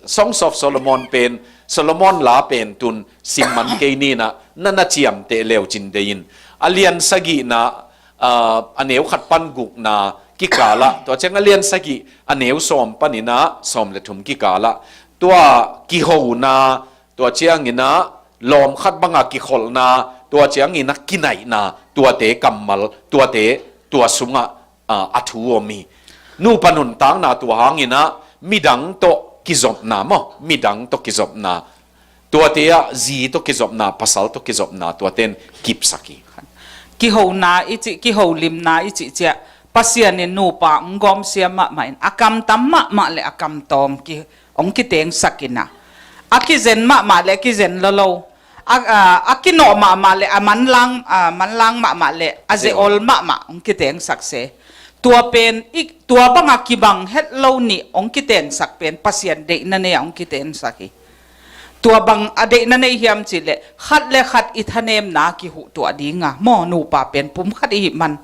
Songs of Solomon pen, Solomon la pen tun simman kei ninah, na na ciamteh leucin deihin. A lian sagihna, ah, a neu khat pan gukna kikalah, tua ciang a lian sagih a neu sawm paninah, sawm le thum kikalah. Tua kihona, tua cianginah lawm khat banga kikholhna, tua cianginah kinaihna, tuate kammal, tuate, tua sungah, ah, a thu om hi. Nupa nuntakna tua hanginah midang tawh kizopna maw, midang tawh kizopna. Tuate ah zi tawh kizopna, pasal tawh kizopna, tuaten kipsak hi. Kihona i cih, kiholimna i cih ciah, Pasian in nupa hong gawmsia mahmah in, a kamtam mahmah le a kamtawm ki, hong kitengsak in a. A kizen mahmah le a kizen lolo. A, a, a kinawh mahmah le a manlang, a manlang mahmah le a zeol mahmah hong kitengsak se. Tua pen, i, tua banga kibang het lo nih hong kitengsak pen, Pasian deihna nei a hong kitengsak hi. Tua bang a deihna nei hiam cihleh, khat le khat i thanemna kihuhtuah dinga, maw nupa pen pum khat i hih man.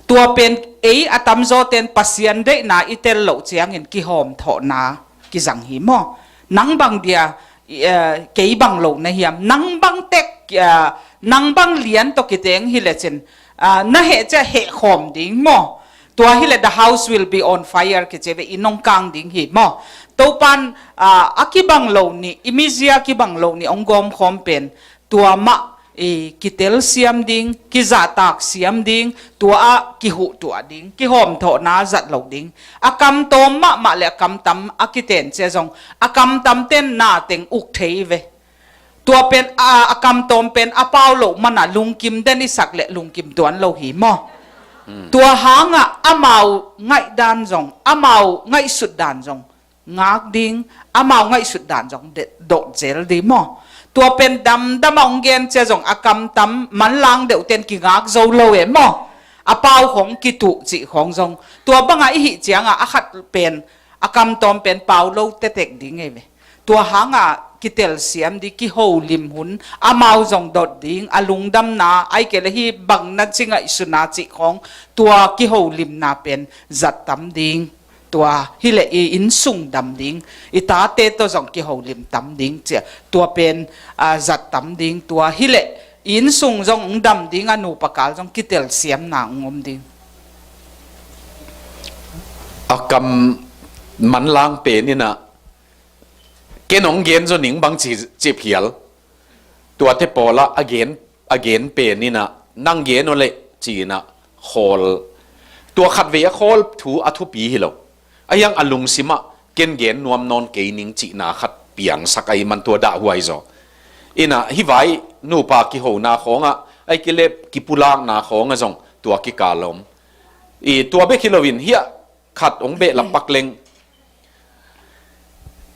Tua pen ei a tamzawten Pasian deihna i tel loh ciangin kihawmthawhna kizang hi maw. Nang bang dia, eh, kei bang lo na hiam, nang bang tek, eh, nang bang lian tawh kiteng hi lecin, ah, na heh ciah heh khawm ding maw. Tua hileh the house will be on fire kici ve, i nong kang ding hi maw. Topan, ah, a kibang lo nih, i mizia kibang lo nih hong gawmkhawm pen, tua mah, i kitelsiam ding, kizahtak siam ding, tua ah kihuhtuah ding, kihawmthawhna zat lo ding. A kamtawm mahmah le a kamtam a kiten cia zong, a kamtam ten na teng uk thei ve. Tua pen, a, a kamtawm pen a pau loh mana lungkim den i sak le lungkim tuan lo hi maw. Tua hangah amau ngaihdan zong, amau ngaihsut dan zong ngak ding, amau ngaihsut dan zong de, dot zel ding maw. Tua pen damdam a hong gen cia zong a kamtam manlang deuh ten kingak zo lo e maw. A pau khong kituh cih khong zong. Tua banga i hih cianga a khat pen, a kamtawm pen pau lo tetek ding e ve. Tua hanga kitelsiam ding, kiholim hun, amau zong dot ding, a lungdamna, ai kei le hi bang na ci ngaihsuna cih khong, tua kiholimna pen zat tam ding, tua hileh i innsung dam ding, i tate tawh zong kiholim tam ding cia, tua pen, ah, zat tam ding, tua hileh i innsung zong dam ding, a nupa kal zong kitelsiamna om ding. A kam manlang pen inah, ken hong gen zaw ning bang ci, ci phial. Tuate pawlah a gen, a gen pen inah, nang gen aw leh ci inah khawl. Tua khatvei a khawl thu a thupi hi lo. A hiang a lungsimah ken gen nuam nawn kei ning cihna khat piangsak ahi man tua dahhuai zaw. Inah hih vai nupa kihona khawngah, ai kei le kipulakna khawngah zong tua kikal om. I tua bek hi loin hiah khat hong behlap pak leng.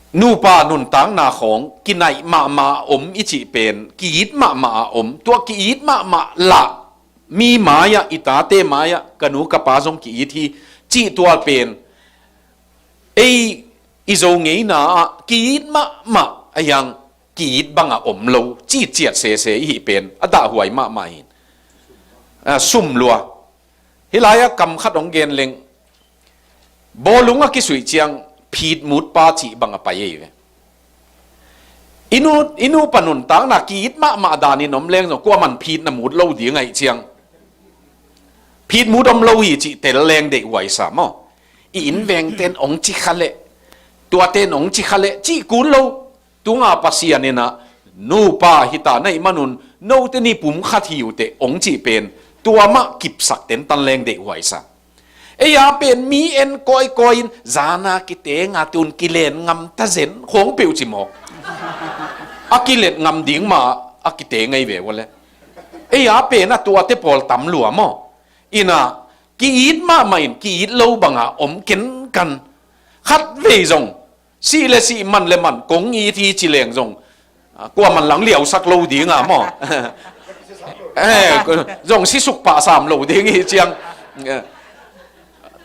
Nupa nuntakna khawng kinaih mahmah a om i cih pen, ki-it mahmah a om, tua ki-it mahmah lah mi mai-ah, i tate mai-ah, ka nu ka pa zong ki-it hi cih tua pen, ei i Zo ngeina ah ki-it mahmah a hiang, ki-it bangah om lo cih ciat sese i hih pen a dahhuai mahmah hi. Ah, sum lua. Hih lai-ah kam khat hong gen leng, bawlung a kisuih ciang phitmut pa cih bang a pai ei ve. I nu, i nupa nuntakna ki-it mahmah danin om leng zong kuaman phitna mut lo ding ahih ciang, phitmut om lo hi cih tel leng deihhuai sa maw. I innvengten hong ci kha leh, tuaten hong ci kha leh cih kul lo. Tunga Pasian inah, nupa hita na hih manun note ni pum khat hi uh teh hong cih pen, tua mah kipsak tentan leng deihhuai sa. Ei a pen mi en kawikawi in, zana kitenga tun kilen ngam ta zen khong peuh ci mawk. A kilet ngam ding mah a kite ngei ve ua le. Ei a pen a tuate pawl tam lua maw? Ina, ki-it mahmah in, ki-it lo banga om kenkan. Khat vei zong, sih le sih, man le man, kong it hi ci leng zong, a, kuaman lang liausak lo dinga maw? Eh, zong sisuk pah sam lo ding hi ciang. Eh,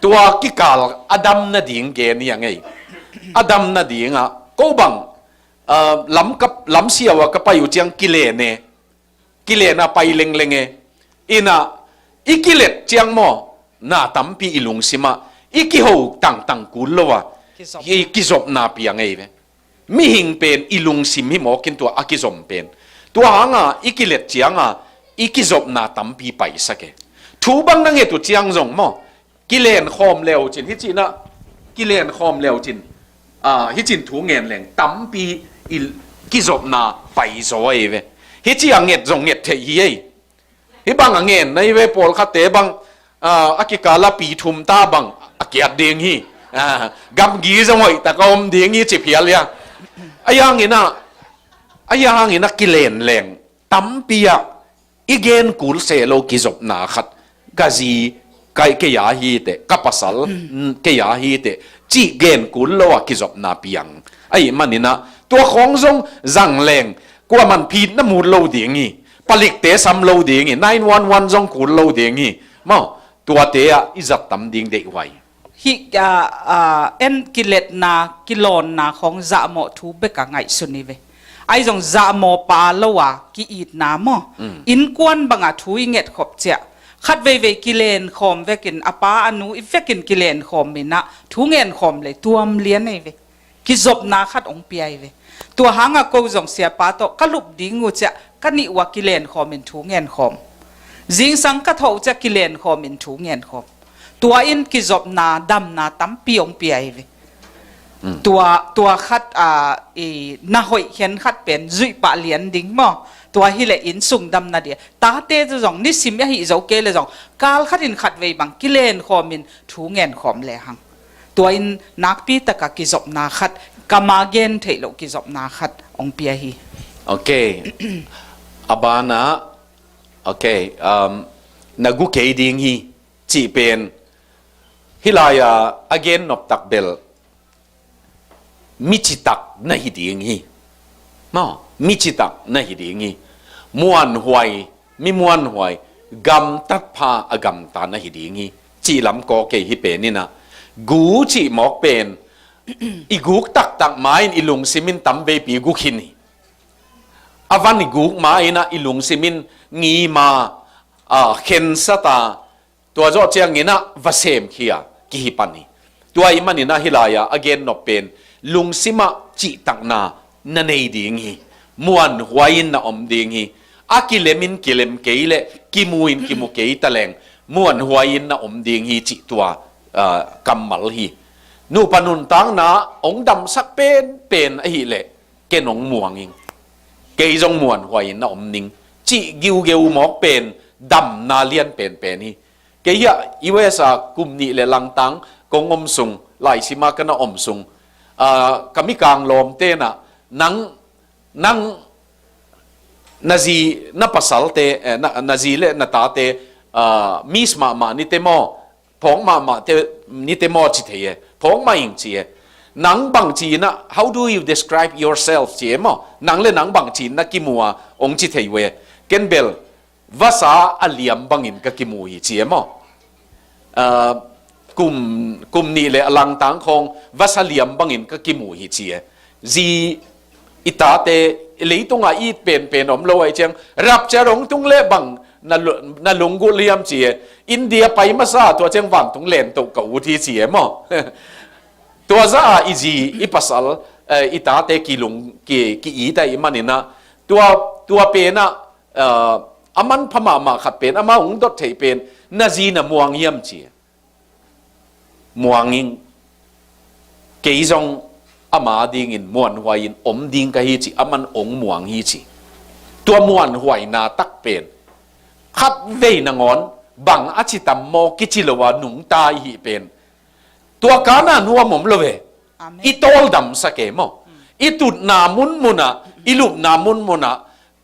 tua kikal a dam nading gen hi a ngei. A dam nadinga, ko bang, ah, lam ka, lam siau a ka pai uh ciang kilen e. Kilen a pai lengleng e. Ina, i kilet ciang maw, na tampi i lungsimah i kiho tangtang kul lo a, kizop, i kizopna piang ei ve. Mihing pen i lungsim hi mawkin tua a kizom pen. Tua hanga i kilet cianga i kizopna tampi paisak e. Thu bang na nget uh ciang zong maw, kilen khawm leu cin, hi cinah, kilen khawm leu cin, ah, hi cin thu ngen leng tampi i kizopna paizaw ei ve. Hi ci a nget zong nget theih hi ei. Hi bang a ngen na hi ve, pawlkhatte bang, ah, a kikala pi thum ta bang a kiat ding hi. Ah, gamgi zong hoih taka om ding hi ci phial ia. A ianginah, a ianginah kilen leng tampi ah i gen kul seh lo kizopna khat, ka zi, ka, kei a hi teh, ka pasal, mm, kei a hi teh, cih gen kul lo a kizopna piang. Ahi maninah tua khawng zong zang leng kuaman phit na mut lo ding hi. Palikte sam lo ding hi. Nine one one zong kul lo ding hi. Maw, tuate ah i zat tam ding deihhuai. Hih, ah, ah, en kiletna, kilawnna khawng zahmawh thu beka ngaihsun hi ve. Ahi zong zahmawh pa lo a ki-itna maw? Mm. Innkuan banga thu i ngetkhop ciah, khat veivei kilenkhawm vekin, a pa a nu i vekin kilenkhawm inah thu ngenkhawm lei tuam lian ei ve. Kizopna khat hong pia hi ve. Tua hanga ko zong siapa tawh ka lup ding uh ciah ka nih uh a kilenkhawm in thu ngenkhawm. Zingsang ka thawh uh ciah kilenkhawm in thu ngenkhawm. Tua in kizopna, damna tampi hong pia hi ve. Mm. Tua, tua khat, a, i, na hoih khen khat pen zuih pah lian ding maw? Tua hileh inn sung damna dia. Tate zong nisim a hih zo kei le zong kal khat in khat vei bang kilenkhawm in thu ngenkhawm lehang. Tua in nakpi taka kizopna khat, kama gen theih loh kizopna khat hong pia hi. Ok. A banah, ok, um, na gu kei ding hi cih pen, hih lai-a a gen noptak bel, mi citak na hi ding hi. Maw, mi citak na hi ding hi. Muanhuai, mi muanhuai, gamtat pha a gamta na hi ding hi. Cih lam kaw kei hi pen inah, gu cih mawk pen, i guk taktak ma-in i lungsim in tamveipi gu khin hi. A van i guk ma inah i lungsim in ngima, a, khensata, tua zawh cianginah va semkhia kihi pan hi. Tua ih maninah hih lai-ah a gennop pen lungsimah cihtakna na nei ding hi. Muanhuai in na om ding hi. A kilemin kilem kei le kimu in kimu kei taleng muanhuai in na om ding hi cih tua, ah, kammal hi. Nupa nuntakna hong damsak penpen ahileh ken hong muang ing. Kei zong muanhuai in na om ning cih giugeu mawk pen damna lian penpen hi. Kei hiah U S a kum nih le langtang kong om sung, laisima ka na om sung, ah, ka mikang lawmte na, nang, nang na zi, na pasalte, eh, na, na zi le na tate, ah, miss mahmah nite maw, phawng mahmah te, nite maw ci thei e, phawng mah ing ci e. Nang bang ci inah, how do you describe yourself ci e maw, nang le nang bang ci inah kimu a hong ci thei uh e. Ken bel vasa a liam bangin ka kimu hi ci e maw? Ah, kum, kum nih le a langtang khawng vasa liam bangin ka kimu hi ci e. Zi i tate, leitungah it penpen om lo ahih ciang rapture hong tung le bang na lu-, na lunggulh hiam ci e. India pai masa tua ciang vantung lentoh ka ut hi ci e maw? Tua zah a i zi i pasal, eh, i tate kilung, ki, ki-it ahih maninah tua, tua penah, ah, a manpha mahmah khat pen, amah hong dot theih pen, na zi na muang hiam ci. Muang ing. Kei zong ama dingin muanhuai in om ding ka hi ci, aman hong muang hi ci. Tua muanhuaina tak pen khat vei nangawn bang a ci tam maw kici lo a nungta i hih pen, tua kana nuam om lo ve. Amen. I tawldamsak e maw? I tutna munmunah I lupna munmunah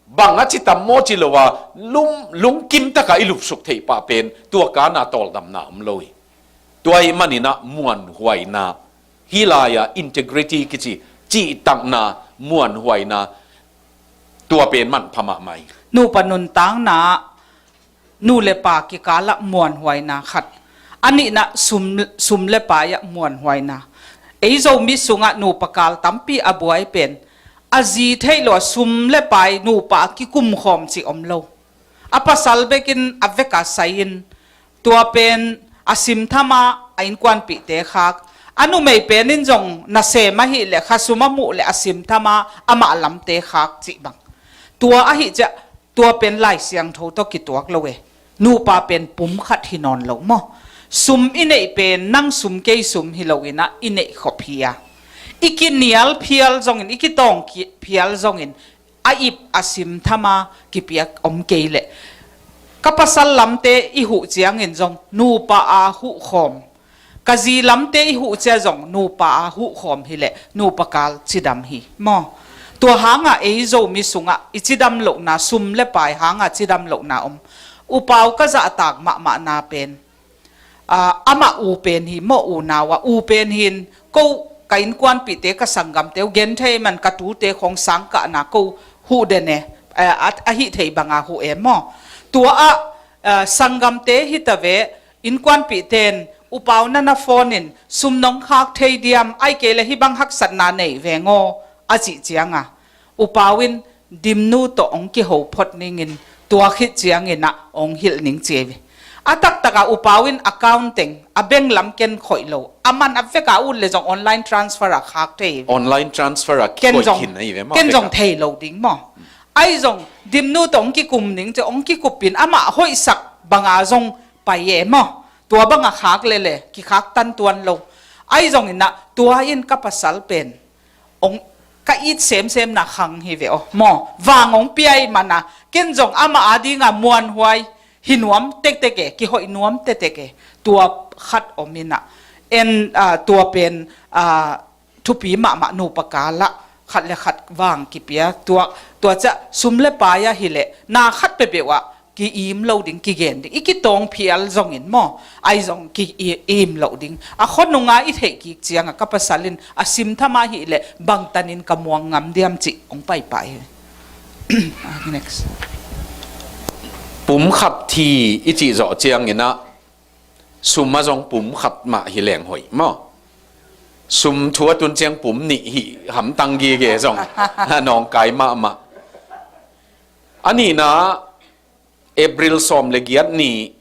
bang a ci tam maw ci lo a lum, lungkim takah i lupsuk theih pah pen tua kana tawldamna om lo hi. Tua ih maninah muanhuaina, hih lai-ah integrity kici, cihtakna, muanhuaina, tua pen manpha mahmah hi. Nupa nuntakna, nu le pa kikalah muanhuaina khat. A nihna sum, sum le pai-ah muanhuaina. Ei Zomi sungah nupa kal tampi a buai pen a zi theih lo a sum le pai nupa a kikumkhawm cih om lo. A pasal bekin a veka sai-in tua pen a simthama a innkuanpihte khak. A numei pen in zong nasem ahih leh khasum a muh leh a simthama amah lamte khak cih bang. Tua ahih ciah tua pen Lai Siangtho tawh kituak lo e. Nupa pen pum khat hi nawn lo maw? Sum i neih pen nang sum kei sum hi loinah i neih khop hi a, i kinial phial zongin, i kitawng ki-, phial zongin a ip a simthama kipiak om kei leh ka pasal lamte i huh ciangin zong nupa a huhkhawm, ka zi lamte i huh cia zong nupa a huhkhawm hileh nupa kal cidam hi maw? Tua hanga ei Zomi sungah i cidam lohna, sum le pai hanga cidam lohna om. Upau ka zahtak mahmahna pen, aa, amah u pen hi maw, unau a u pen hin ko ka innkuanpihte, ka sanggamte uh, genthei man ka tute khong sangkahna ko huh den e, aa, a, a hih thei banga huh e maw? Tua ah, aa, sanggamte hi ta ve, innkuanpihte in upau na na phone in sum nong khak thei diam, ai kei le hih bang haksatna nei veng aw a cih cianga upau in dimnu tawh hong kiho phot ningin tua khit cianginah hong hilh ning ci ei ve. A taktakah upau in account teng a bank lam ken khoih lo, a man a veka ut le zong online transfer a khak thei hi ve. Online transfer a ken zong, khin ahi ve maw, ken zong thei lo ding maw? Ai zong dimnu tawh hong kikum ning ci, hong kikupin amah hoihsak banga zong pai e maw? Tua banga khak lele kikhak tantuan lo. Ai zonginah tua in ka pasal pen hong ka it semsemna khang hi ve aw maw? Vang hong pia ih mana ken zong amah adinga muanhuai hi nuam tektek e, kihoih nuam tektek e. Tua khat om inah en, aa, tua pen, aa, thupi mahmah nupa kalah khat le khat vang kipia. Tua, tua ciah sum le pai ahileh na khat peuhpeuh ah ki-im lo ding, kigen ding, i kitawng phial zongin maw, ai zong ki-im lo ding. A khuanunga i theih kik cianga ka pasal in a simthama hileh bangtanin ka muang ngam diam cih hong paipah hi. Next. Pum khat thi i cih zawh cianginah sum a zong pum khat mah hi leng hoih maw? Sum thu a tun ciang pum nih hih hamtang gige zong nawngkai mahmah. A nihna April sawm le giat ni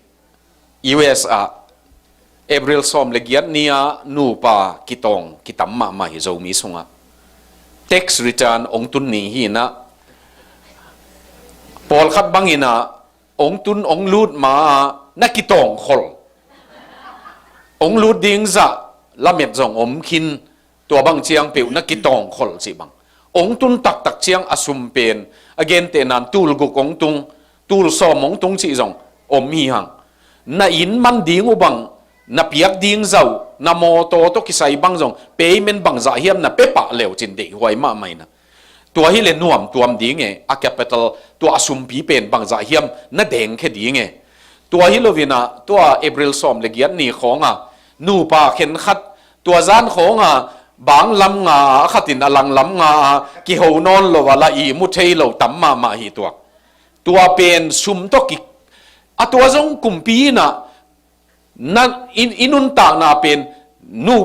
U S ah, April sawm le giat ni-a nupa kitawng kitam mahmah hi Zomi sungah. Tax return hong tun ni hi inah, pawlkhat banginah hong tun hong lut ma-a na kitawng khol. Hong lut ding zah lamet zong om khin, tua bang ciang peuh na kitawng khol cih bang. Hong tun taktak ciang a sum pen a gentehnan tul guk hong tung, tul sawm hong tung cih zong om hi hang. Na inn man ding uh bang, na piak ding zah uh, na mawtaw tawh kisai bang zong payment bangzah hiam na pia pah leu cin deihhuai mahmah inah. Tua hileh nuam tuam ding e, a capital, tua a sumpi pen bangzah hiam na dengkhia ding e. Tua hi loinah tua April sawm le giat ni khawnga nupa khenkhat tua zan khawnga bang lam nga a, a khatin a lang lam nga a, kiho nawn lo a, la ihmu thei lo tam mahmah hi tua. Tua pen sum tawh ki, a tua zong kumpi inah na in, i nuntakna pen nu,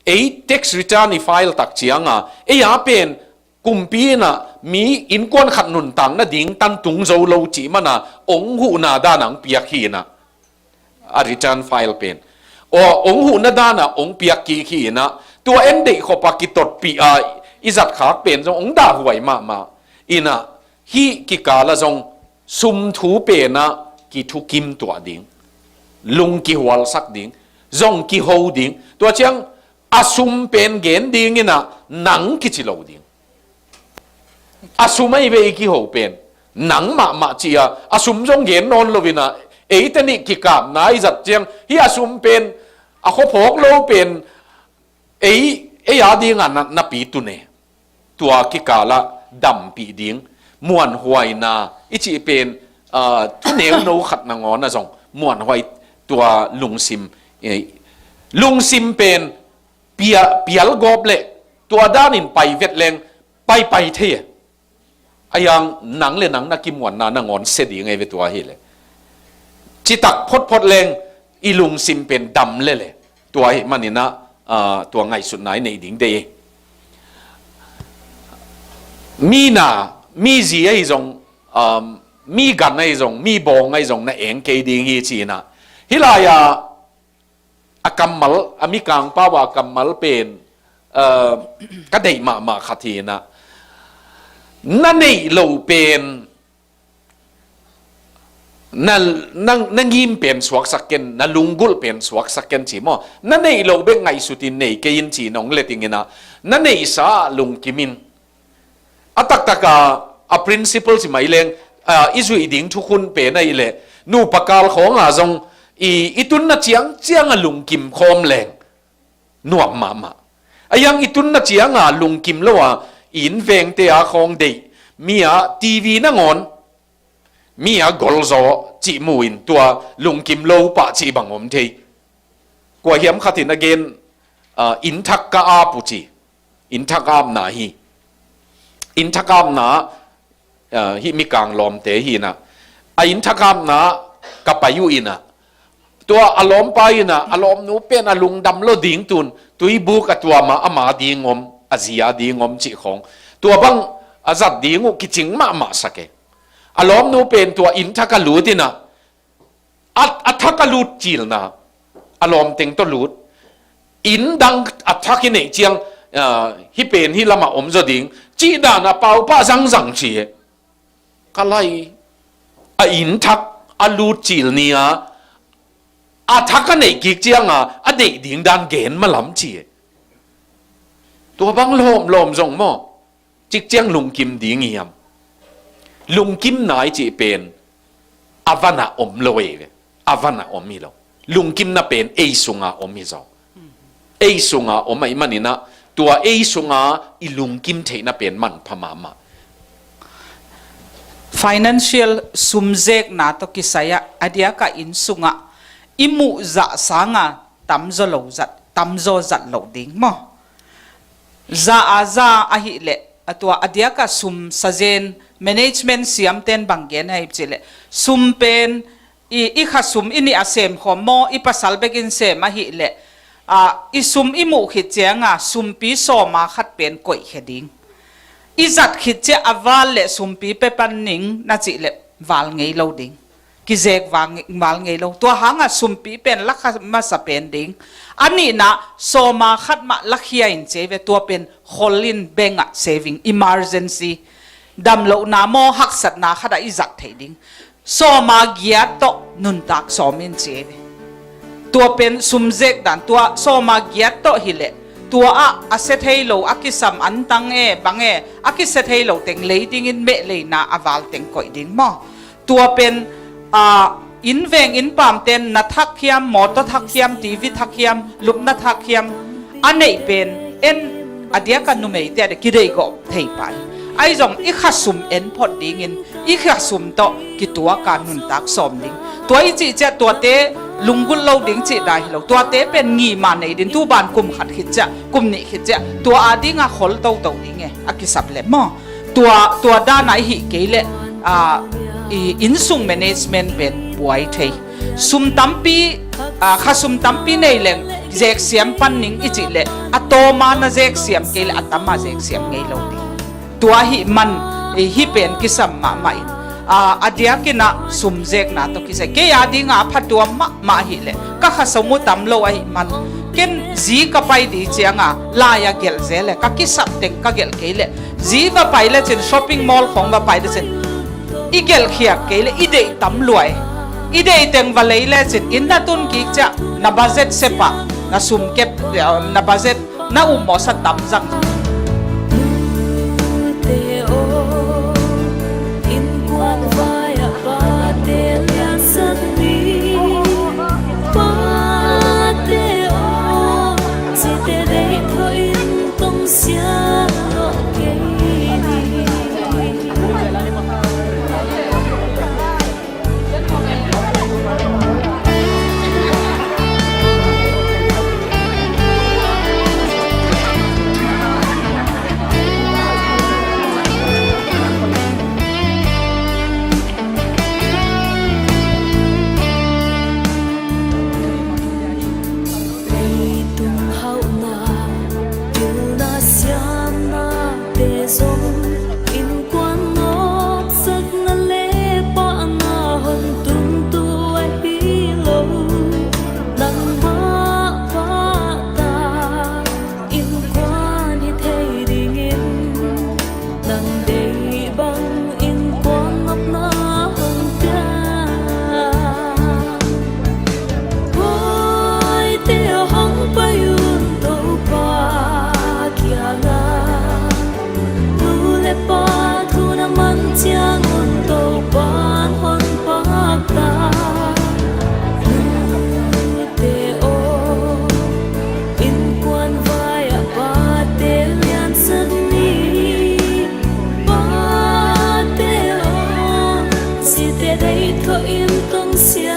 ei tax return i file tak cianga ei a pen kumpi inah mi innkuan khat nuntak nading tan tung zo lo cih mana hong huhna dana hong piak hi inah, a return file pen aw hong huhna dana hong piak kik hi inah, tua en deih khop a kitotpih a i zatkhak pen zong hong dahhuai mahmah inah, hih kikala zong sum thu penah kithukim tuah ding, lung kihualsak ding, zong kiho ding. Tua ciang a sum pen gen dinginah nang kici lo ding. A sum ahi ve i kiho pen, nang mahmah ci-a, a sum zong gen nawn loinah eite nih kikapna i zat ciang hih a sum pen a khuaphawk lo pen ei, ei a dinga na, napi tun e. Tua kikalah dampih ding, muanhuaina i cih pen, ah, thuneu no khat nangawn ah zong muanhuai tua lungsim, eh, lungsim pen pia-, pial gawp leh tua danin pai vet leng pai pai thei e. A yang nang le nang na kimuanna nangawn sia ding e ve tua hi leh. Citak photphot leng i lungsim pen dam lele. Tua hi maninah, ah, tua ngaihsutna i neih ding dei. Mi na, mi zi ahi zong, um, mi gan ahi zong, mi bawng ahi zong na eng kei ding hi cinah. Hih lai-ah a kammal, a mikang pau a kammal pen, uh, ka deih mahmah khat hinah. Na neih lo pen na, na, na ngim pen suaksak ken, na lunggulh pen suaksak ken ci maw? Na neih lo bek ngaihsutin nei kei in ci nong le tinginah, na neihsa ah lungkim in. A taktak a, a principle ci mai leng, a, i zuih ding thukhun pen ahih leh, nupa kal khawng ah zong i, i tunna ciangciang a lungkim khawm leng nuam mahmah. A yang i tunna cianga lungkim lo a, i inn vengte a khawng deih, mi a T V nangawn, mi a golzaw cih mu in tua lungkim lo pah cih bang om thei. Kua hiam khatin a gen, ah, inn thak ka ap uh ci. Inn thak apna hi. Inn thak apna, ah, hih mikang lawmte hinah. A inn thak apna ka pai uh inah. Tua a lawmpa inah, a lawmnu pen a lungdam lo ding tun, tuibuk a tuam a ama ding om, a zi a ding om cih khawng. Tua bang a zat ding uh kicing mahmah sak e. A lawmnu pen tua inn thak a lut inah, a, a thak a lut cilna, a lawmteng tawh lut. Inn dang a thak i neih ciang, ah, hih pen hih lamah om zaw ding, cih dan a paupah zangzang ci e. Ka lai, a inn thak a lut cil ni a, a thak a neih kik cianga a deih ding dan gen malam ci e. Tua bang lawmlawm zong maw? Cikciang lungkim ding hiam? Lungkimna i cih pen a vanah om lo ei ve. A vanah om hi lo. Lungkimna pen ei sunga om hi zaw. Ei sunga om ahih maninah tua ei sunga i lungkim theihna pen manpha mahmah. Financial sumzekna tawh kisai ah a diakah inn sungah i muh zah sanga tamzaw lo zat, tamzaw zat lo ding maw? Za a za ahih leh a tua a diakah sum sazen management siamten bang gen ahi cih leh sum pen i, i kha sum i nih a sem khawm maw, i pasal bekin sem ahih leh, a, i sum i muh khit cianga sumpi sawma khat pen koihkhia ding. I zat khit ciah a val leh sumpi pe pan ning na cih leh val ngei lo ding. Kizek val, val ngei lo. Tua hanga sumpi pen lakha masa pen ding. A nihna sawma khat mah lakhia in ci ve tua pen khol in bank ah saving emergency. Damlohna maw haksatna khatah i zat theih ding. Sawma giat tawh nuntak sawm in ci e. Tua pen sumzek dan tua sawma giat tawh hileh tua ah a sia thei lo a kisam antang e bang e a kisia thei lo teng lei dingin meh leina a val teng koih ding maw? Tua pen, a, inn veng inn pamten na thak hiam, mawtaw thak hiam, T V thak hiam, lupna thak hiam, a neih pen en a diaka numeite a de kideih gawh thei pah hi. Ahi zong i khasum en phot dingin i khasum tawh kituaka nuntak sawm ding. Tua i cih ciah tuate lunggulh lo ding cih dai hi lo. Tuate pen ngima nei din tu ban kum khat khit ciah, kum nih khit ciah tua a dinga khol toto ding e a kisap le maw? Tua, tua dana i hih kei leh, a, i innsung management pen buai thei. Sum tampi, a, khasum tampi nei leng zeksiam pan ning i cih leh a tawma na zeksiam kei leh a tama zeksiam ngei lo ding. Tua hih man, i hih pen kisam mahmah in, a, a diakinah sum zekna tawh kisai kei a dinga a phatuam mahmah ahih leh ka khasum uh tam lo ahih man ken zi ka pai di cianga lai-a gelh zel e ka kisap teng ka gelh kei leh zi va pai lecin shopping mall khawng va pai lecin i gelhkhiak kei leh i deih tam luai. I deih teng va lei lecin inn na tun kik ciah na budget sepah na sum kep, na budget na ummawhsa tam zang. Te aw, innkuan vai-ah pate liansak ni. Pate aw, cite deih tawh in tongsiah lawh kei ni. Te dei tho in tong sia